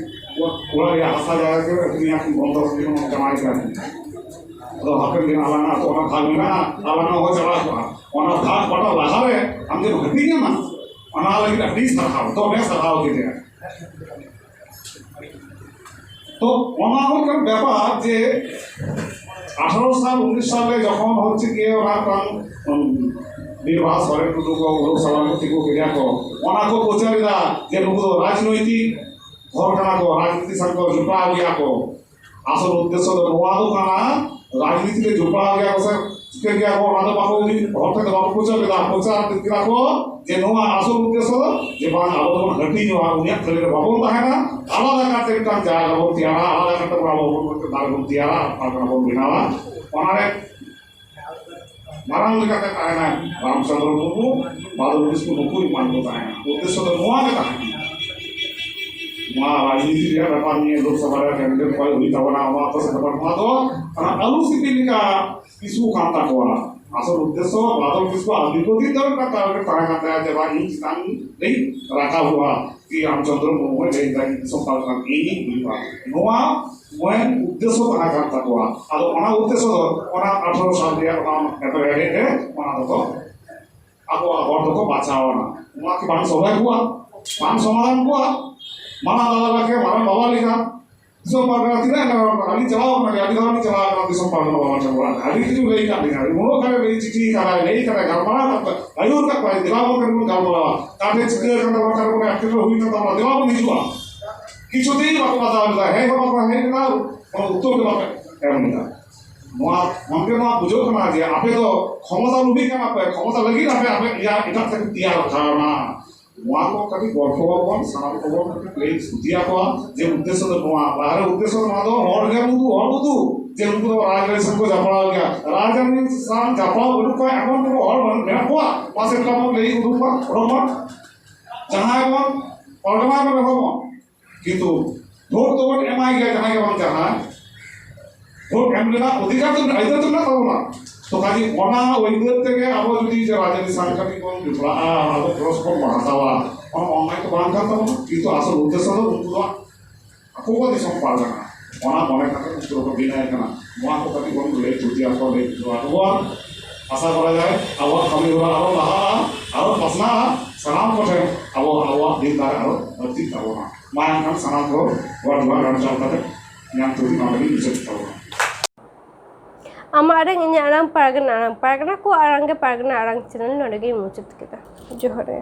ᱚᱲᱟᱜ ᱨᱮᱭᱟᱜ ᱦᱟᱥᱟ ᱡᱟᱭᱜᱟ ᱠᱤᱱ ᱟᱹᱠᱷᱨᱤᱧᱟ, ᱠᱤᱱ ᱵᱚᱱᱫᱚ ᱠᱤᱱ ᱡᱟᱶᱟᱭ ᱠᱟᱱᱟ᱾ ᱟᱫᱚ ᱦᱟᱯᱮᱱ ᱫᱤᱱ ᱟᱞᱟᱝᱟᱜ ᱚᱱᱟ ᱵᱷᱟᱜᱽ ᱢᱮᱱᱟᱜᱼᱟ, ᱟᱞᱟᱝᱟᱜ ᱦᱚᱸ ᱪᱟᱞᱟᱣ ᱠᱚᱜᱼᱟ᱾ ᱚᱱᱟ ᱵᱷᱟᱜᱽ ᱵᱟᱴᱟ ᱞᱟᱦᱟᱨᱮ ᱟᱢ ᱡᱮᱢ ᱦᱟᱹᱴᱤᱧ ᱟᱢᱟ, ᱚᱱᱟ ᱞᱟᱹᱜᱤᱫ ᱟᱹᱰᱤ ᱥᱟᱨᱦᱟᱣ, ᱫᱚᱢᱮ ᱥᱟᱨᱦᱟᱣ ᱠᱮᱫᱮᱭᱟ᱾ ᱛᱚ ᱚᱱᱟ ᱦᱚᱸ ᱢᱤᱫᱴᱟᱝ ᱵᱮᱯᱟᱨ ᱡᱮ ᱟᱴᱷᱟᱨᱚ ᱥᱟᱞ, ᱩᱱᱤᱥ ᱥᱟᱞ ᱨᱮ ᱡᱚᱠᱷᱚᱱ ᱦᱚᱪᱪᱷᱮ ᱜᱮ ᱚᱱᱟ ᱢᱤᱫᱴᱟᱝ, ᱩᱢ, ᱵᱤᱨᱵᱟᱦᱟ ᱥᱚᱨᱮᱱ ᱴᱩᱰᱩ ᱠᱚ, ᱩᱲᱩ ᱥᱟᱞᱟᱢ ᱠᱚ ᱛᱤᱸᱜᱩ ᱠᱮᱫᱮᱭᱟ ᱠᱚ, ᱚᱱᱟ ᱠᱚ ᱯᱨᱚᱪᱟᱨ ᱮᱫᱟ ᱡᱮ ᱱᱩᱠᱩ ᱫᱚ ᱨᱟᱡᱽᱱᱳᱭᱛᱤᱠ ᱦᱚᱲ ᱠᱟᱱᱟ ᱠᱚ, ᱨᱟᱡᱽᱱᱤᱛᱤ ᱥᱟᱶ ᱠᱚ ᱡᱚᱯᱲᱟᱣ ᱜᱮᱭᱟ ᱠᱚ᱾ ᱟᱥᱚᱞ ᱩᱫᱽᱫᱮᱥᱥᱚ ᱫᱚ ᱱᱚᱣᱟ ᱫᱚ ᱠᱟᱱᱟ, ᱨᱟᱡᱽᱱᱤᱛᱤ ᱨᱮ ᱡᱚᱯᱲᱟᱣ ᱜᱮᱭᱟ ᱠᱚ ᱥᱮ ᱪᱤᱠᱟᱹ ᱠᱮᱭᱟ ᱠᱚ, ᱚᱱᱟ ᱫᱚ ᱵᱟᱠᱚ, ᱩᱱᱤ ᱦᱚᱲ ᱴᱷᱮᱱ ᱫᱚ ᱵᱟᱠᱚ ᱯᱨᱚᱪᱟᱨ ᱞᱮᱫᱟ᱾ ᱯᱨᱚᱪᱟᱨ ᱠᱮᱫᱟ ᱠᱚ ᱡᱮ ᱱᱚᱣᱟ ᱟᱥᱚᱞ ᱩᱫᱽᱫᱮᱥᱥᱚ ᱫᱚ ᱡᱮ ᱵᱟᱝ, ᱟᱵᱚ ᱫᱚᱵᱚᱱ ᱦᱟᱹᱴᱤᱧᱚᱜᱼᱟ, ᱩᱱᱤᱭᱟᱜ ᱛᱷᱟᱹᱨᱤ ᱨᱮ ᱵᱟᱵᱚᱱ ᱛᱟᱦᱮᱱᱟ, ᱟᱞᱟᱫᱟ ᱠᱟᱛᱮ ᱢᱤᱫᱴᱟᱝ ᱡᱟᱭᱜᱟ ᱵᱚᱱ ᱛᱮᱭᱟᱨᱟ, ᱟᱞᱟᱫᱟ ᱠᱟᱛᱮ ᱵᱚᱱ ᱟᱵᱚ ᱵᱚᱱ ᱫᱟᱲᱮ ᱵᱚᱱ ᱛᱮᱭᱟᱨᱟ, ᱯᱟᱨᱜᱟᱱᱟ ᱵᱚᱱ ᱵᱮᱱᱟᱣᱟ᱾ ᱚᱱᱟᱨᱮ ᱢᱟᱨᱟᱝ ᱞᱮᱠᱟᱛᱮ ᱛᱟᱦᱮᱱᱟ ᱨᱟᱢᱪᱚᱸᱫᱽᱨᱚ ᱢᱩᱨᱢᱩ, ᱵᱟᱫᱚᱞ ᱠᱤᱥᱠᱩ, ᱱᱩᱠᱩ ᱮᱢᱟᱱ ᱠᱚ ᱛᱟᱦᱮᱱᱟ᱾ ᱩᱫᱽᱫᱮᱥᱥᱚ ᱫᱚ ᱱᱚᱣᱟ ᱜᱮ ᱛᱟᱦᱮᱱᱟ᱾ ᱱᱚᱣᱟ ᱨᱟᱡᱽᱱᱤᱛᱤ ᱨᱮᱭᱟᱜ ᱵᱮᱯᱟᱨ ᱱᱤᱭᱮ ᱞᱳᱠᱥᱚᱵᱷᱟ ᱨᱮ ᱠᱮᱱᱰᱤᱰᱮᱴ ᱚᱠᱚᱭ ᱦᱩᱭ ᱛᱟᱵᱚᱱᱟ, ᱚᱱᱟ ᱠᱚ ᱥᱮ ᱵᱮᱯᱟᱨ, ᱱᱚᱣᱟ ᱫᱚ ᱚᱱᱟ ᱟᱹᱞᱩ ᱥᱤᱯᱤ ᱞᱮᱠᱟ ᱤᱥᱩ ᱠᱟᱱ ᱛᱟᱠᱚᱣᱟ᱾ ᱟᱥᱚᱞ ᱩᱫᱽᱫᱮᱥᱥᱚ ᱵᱟᱫᱚᱞ ᱠᱤᱥᱠᱩ ᱟᱨ ᱫᱤᱨᱜᱷᱚᱫᱤᱱ ᱫᱷᱚᱨᱮ ᱢᱤᱫᱴᱟᱝ ᱴᱟᱨᱜᱮᱴ ᱛᱟᱦᱮᱸ ᱠᱟᱱ ᱛᱟᱭᱟ ᱡᱮ ᱵᱟᱝ, ᱤᱧ ᱪᱮᱛᱟᱱ ᱨᱤᱧ ᱨᱟᱠᱟᱵᱚᱜᱼᱟ, ᱠᱤ ᱨᱟᱢᱪᱚᱸᱫᱽᱨᱚ ᱢᱩᱨᱢᱩ ᱞᱟᱹᱭ ᱫᱟᱭ ᱫᱤᱥᱚᱢ ᱯᱟᱨᱜᱟᱱᱟ ᱤᱧᱤᱧ ᱦᱩᱭᱩᱜᱼᱟ᱾ ᱱᱚᱣᱟ ᱢᱮᱱ ᱩᱫᱽᱫᱮᱥᱥᱚ ᱛᱟᱦᱮᱸ ᱠᱟᱱ ᱛᱟᱠᱚᱣᱟ᱾ ᱟᱫᱚ ᱚᱱᱟ ᱩᱫᱽᱫᱮᱥᱥᱚ ᱫᱚ ᱚᱱᱟ ᱟᱴᱷᱨᱚ ᱥᱟᱞ ᱨᱮᱭᱟᱜ ᱚᱱᱟ ᱮᱯᱮᱨᱦᱮᱸᱰᱮᱡ ᱨᱮ ᱚᱱᱟ ᱫᱚᱠᱚ ᱟᱵᱚᱣᱟᱜ ᱦᱚᱲ ᱫᱚᱠᱚ ᱵᱟᱪᱷᱟᱣ ᱮᱱᱟ᱾ ᱱᱚᱣᱟ ᱠᱤ ᱵᱟᱝ ᱥᱚᱞᱦᱮ ᱠᱚᱣᱟ? ᱵᱟᱝ ᱥᱚᱢᱟᱫᱷᱟᱱ ᱠᱚᱣᱟ? ᱢᱟᱨᱟᱝ ᱫᱟᱫᱟ ᱞᱮᱠᱟ, ᱢᱟᱨᱟᱝ ᱵᱟᱵᱟ ᱞᱮᱠᱟ ᱫᱤᱥᱚᱢ ᱯᱟᱨᱜᱟᱱᱟ ᱛᱤᱱᱟᱹᱜ ᱮᱢ ᱨᱚᱲ ᱠᱟᱱᱟ? ᱟᱹᱞᱤᱧ ᱪᱟᱞᱟᱣ ᱠᱟᱱᱟ, ᱟᱹᱰᱤ ᱫᱷᱟᱣ ᱞᱤᱧ ᱪᱟᱞᱟᱣ ᱠᱟᱱᱟ ᱫᱤᱥᱚᱢ ᱯᱟᱨᱜᱟᱱᱟ ᱵᱟᱵᱟ ᱴᱷᱮᱱ ᱚᱲᱟᱜ ᱨᱮ᱾ ᱟᱹᱰᱤ ᱠᱤᱪᱷᱩ ᱞᱟᱹᱭ ᱠᱟᱜ ᱞᱤᱧᱟ, ᱩᱱᱟᱹᱜ ᱜᱟᱱ ᱞᱟᱹᱭ ᱪᱤᱴᱷᱤ ᱠᱟᱫᱟᱭ, ᱞᱟᱹᱭ ᱠᱟᱫᱟᱭ, ᱜᱟᱞᱢᱟᱨᱟᱣ ᱠᱟᱫᱟᱭ, ᱟᱹᱭᱩᱨ ᱠᱟᱜ ᱠᱚᱣᱟᱭ, ᱫᱮᱞᱟ ᱵᱚᱱ ᱠᱟᱹᱴᱤᱡ ᱵᱚᱱ ᱜᱟᱞᱢᱟᱨᱟᱣᱟ, ᱚᱠᱟ ᱴᱷᱮᱱ ᱪᱤᱠᱟᱹ ᱟᱠᱟᱱ ᱛᱟᱵᱚᱱᱟ, ᱚᱠᱟ ᱨᱮ ᱵᱚᱱ ᱮᱴᱠᱮᱴᱚᱬᱮ ᱦᱩᱭ ᱠᱟᱱ ᱛᱟᱵᱚᱱᱟ, ᱫᱮᱞᱟ ᱵᱚᱱ ᱦᱤᱡᱩᱜᱼᱟ᱾ ᱠᱤᱪᱷᱩ ᱫᱤᱱ ᱵᱟᱠᱚ ᱵᱟᱛᱟᱣ ᱞᱮᱫᱟ, ᱦᱮᱡ ᱦᱚᱸ ᱵᱟᱠᱚ ᱦᱮᱡ ᱞᱮᱫᱟ, ᱠᱳᱱᱳ ᱩᱛᱛᱚᱨ ᱜᱮ ᱵᱟᱯᱮ ᱮᱢ ᱞᱮᱫᱟ᱾ ᱱᱚᱣᱟ ᱠᱷᱚᱱ ᱜᱮ ᱱᱚᱣᱟ ᱵᱩᱡᱷᱟᱹᱜ ᱠᱟᱱᱟ ᱡᱮ ᱟᱯᱮ ᱫᱚ ᱠᱷᱚᱢᱚᱛᱟ ᱞᱩᱵᱷᱤ ᱠᱟᱱᱟ ᱯᱮ, ᱠᱷᱚᱢᱚᱛᱟ ᱞᱟᱹᱜᱤᱫ ᱟᱯᱮ, ᱟᱯᱮ ᱤᱭᱟᱹ ᱮᱴᱟᱜ ᱴᱷᱮᱱ ᱛᱮᱭᱟᱨ ᱠᱟᱣᱱᱟ᱾ ᱱᱚᱣᱟ ᱠᱚ ᱠᱟᱹᱴᱤᱡ ᱜᱚᱞᱯᱷᱚ ᱵᱚᱱ ᱥᱟᱱᱟᱢ ᱠᱚᱵᱚᱱ ᱠᱟᱹᱴᱤᱡ ᱞᱟᱹᱭ ᱥᱩᱫᱷᱤ ᱟᱠᱚᱣᱟ ᱡᱮ ᱩᱫᱽᱫᱮᱥᱥᱚ ᱫᱚ ᱱᱚᱣᱟ, ᱵᱟᱦᱨᱮ ᱩᱫᱽᱫᱮᱥᱥᱚ ᱫᱚ ᱱᱚᱣᱟ ᱫᱚ ᱦᱚᱲ ᱜᱮ ᱩᱫᱩᱜ, ᱦᱚᱲ ᱩᱫᱩᱜ ᱡᱮ ᱩᱱᱠᱩ ᱫᱚ ᱨᱟᱡᱽᱟᱹᱨᱤ ᱥᱟᱶ ᱠᱚ ᱡᱚᱯᱲᱟᱣ ᱜᱮᱭᱟ, ᱨᱟᱡᱽᱟᱹᱨᱤ ᱥᱟᱶ ᱡᱚᱯᱲᱟᱣ ᱵᱟᱹᱱᱩᱜ ᱠᱚᱣᱟ, ᱮᱢᱚᱱ ᱠᱚ ᱦᱚᱲ ᱢᱮᱱᱟᱜ ᱠᱚᱣᱟ, ᱢᱟᱥᱮ ᱛᱟᱵᱚᱱ ᱞᱟᱹᱭ ᱩᱫᱩᱜ ᱠᱚᱣᱟ, ᱚᱰᱚᱠ ᱢᱟ᱾ ᱡᱟᱦᱟᱸᱭ ᱵᱚᱱ ᱯᱟᱨᱜᱟᱱᱟ ᱠᱚ ᱨᱮᱦᱚᱸ ᱵᱚᱱ, ᱠᱤᱱᱛᱩ ᱵᱷᱳᱴ ᱫᱚᱵᱚᱱ ᱮᱢᱟᱭ ᱜᱮᱭᱟ ᱡᱟᱦᱟᱸᱭ ᱜᱮ ᱵᱟᱝ ᱡᱟᱦᱟᱸᱭ᱾ ᱵᱷᱳᱴ ᱮᱢ ᱨᱮᱱᱟᱜ ᱚᱫᱷᱤᱠᱟᱨ ᱫᱚ, ᱟᱹᱭᱫᱟᱹᱨ ᱫᱚ ᱢᱮᱱᱟᱜ ᱛᱟᱵᱚᱱᱟ᱾ ᱛᱚ ᱠᱟᱡᱮ ᱚᱱᱟ ᱟᱹᱭᱫᱟᱹᱨ ᱛᱮᱜᱮ ᱟᱵᱚ ᱡᱩᱫᱤ ᱡᱮ ᱨᱟᱡᱽᱟᱹᱨᱤ ᱥᱟᱝᱜᱟᱴᱷᱤᱠ ᱵᱚᱱ ᱡᱚᱯᱲᱟᱜᱼᱟ, ᱟᱵᱚ ᱜᱚᱲᱚ ᱥᱚᱯᱚᱦᱚᱫ ᱵᱚᱱ ᱦᱟᱛᱟᱣᱟ, ᱚᱱᱟ ᱚᱱᱱᱟᱭ ᱫᱚ ᱵᱟᱝ ᱠᱟᱱ ᱛᱟᱵᱚᱱᱟ᱾ ᱠᱤᱱᱛᱩ ᱟᱥᱚᱞ ᱩᱫᱽᱫᱮᱥᱥᱚ ᱫᱚ ᱩᱱᱠᱩ ᱫᱚ ᱟᱠᱚ ᱠᱚ ᱫᱤᱥᱚᱢ ᱯᱟᱨᱜᱟᱱᱟ, ᱚᱱᱟ ᱢᱚᱱᱮ ᱠᱟᱛᱮ ᱩᱱᱠᱩ ᱫᱚᱠᱚ ᱵᱮᱱᱟᱣ ᱠᱟᱱᱟ᱾ ᱱᱚᱣᱟ ᱠᱚ ᱠᱟᱹᱴᱤᱡ ᱵᱚᱱ ᱞᱟᱹᱭ ᱛᱷᱩᱛᱤ ᱟᱠᱚ, ᱞᱟᱹᱭ ᱵᱩᱡᱷᱟᱹᱣ ᱟᱠᱚ ᱵᱚᱱ᱾ ᱟᱥᱟ ᱠᱚᱨᱟ ᱡᱟᱭ ᱟᱵᱚᱣᱟᱜ ᱠᱟᱹᱢᱤ ᱦᱚᱨᱟ ᱟᱨᱚ ᱞᱟᱦᱟᱜᱼᱟ, ᱟᱨᱚ ᱯᱟᱥᱱᱟᱜᱼᱟ, ᱥᱟᱱᱟᱢ ᱠᱚᱴᱷᱮᱱ ᱟᱵᱚ, ᱟᱵᱚᱣᱟᱜ ᱫᱤᱱ ᱫᱟᱨᱮ ᱟᱨᱚ ᱵᱟᱹᱲᱛᱤᱜ ᱛᱟᱵᱚᱱᱟ᱾ ᱢᱟ ᱮᱱᱠᱷᱟᱱ ᱥᱟᱱᱟᱢ ᱠᱚ ᱜᱚᱰ ᱡᱚᱦᱟᱨ ᱜᱟᱱ ᱡᱚᱦᱟᱨ ᱠᱟᱛᱮ ᱤᱧᱟᱹᱜ ᱛᱷᱩᱛᱤ ᱱᱚᱰᱮ ᱜᱤᱧ ᱢᱩᱪᱟᱹᱫ ᱛᱟᱵᱚᱱᱟ᱾ ᱟᱢᱟᱜ ᱟᱲᱟᱝ, ᱤᱧᱟᱹᱜ ᱟᱲᱟᱝ, ᱯᱟᱨᱜᱟᱱᱟ ᱟᱲᱟᱝ, ᱯᱟᱨᱜᱟᱱᱟ ᱠᱚᱣᱟᱜ ᱟᱲᱟᱝ ᱜᱮ ᱯᱟᱨᱜᱟᱱᱟ ᱟᱲᱟᱝ ᱪᱮᱱᱮᱞ ᱱᱚᱰᱮ ᱜᱤᱧ ᱢᱩᱪᱟᱹᱫ ᱠᱮᱫᱟ᱾ ᱡᱚᱦᱟᱨ ᱜᱮ᱾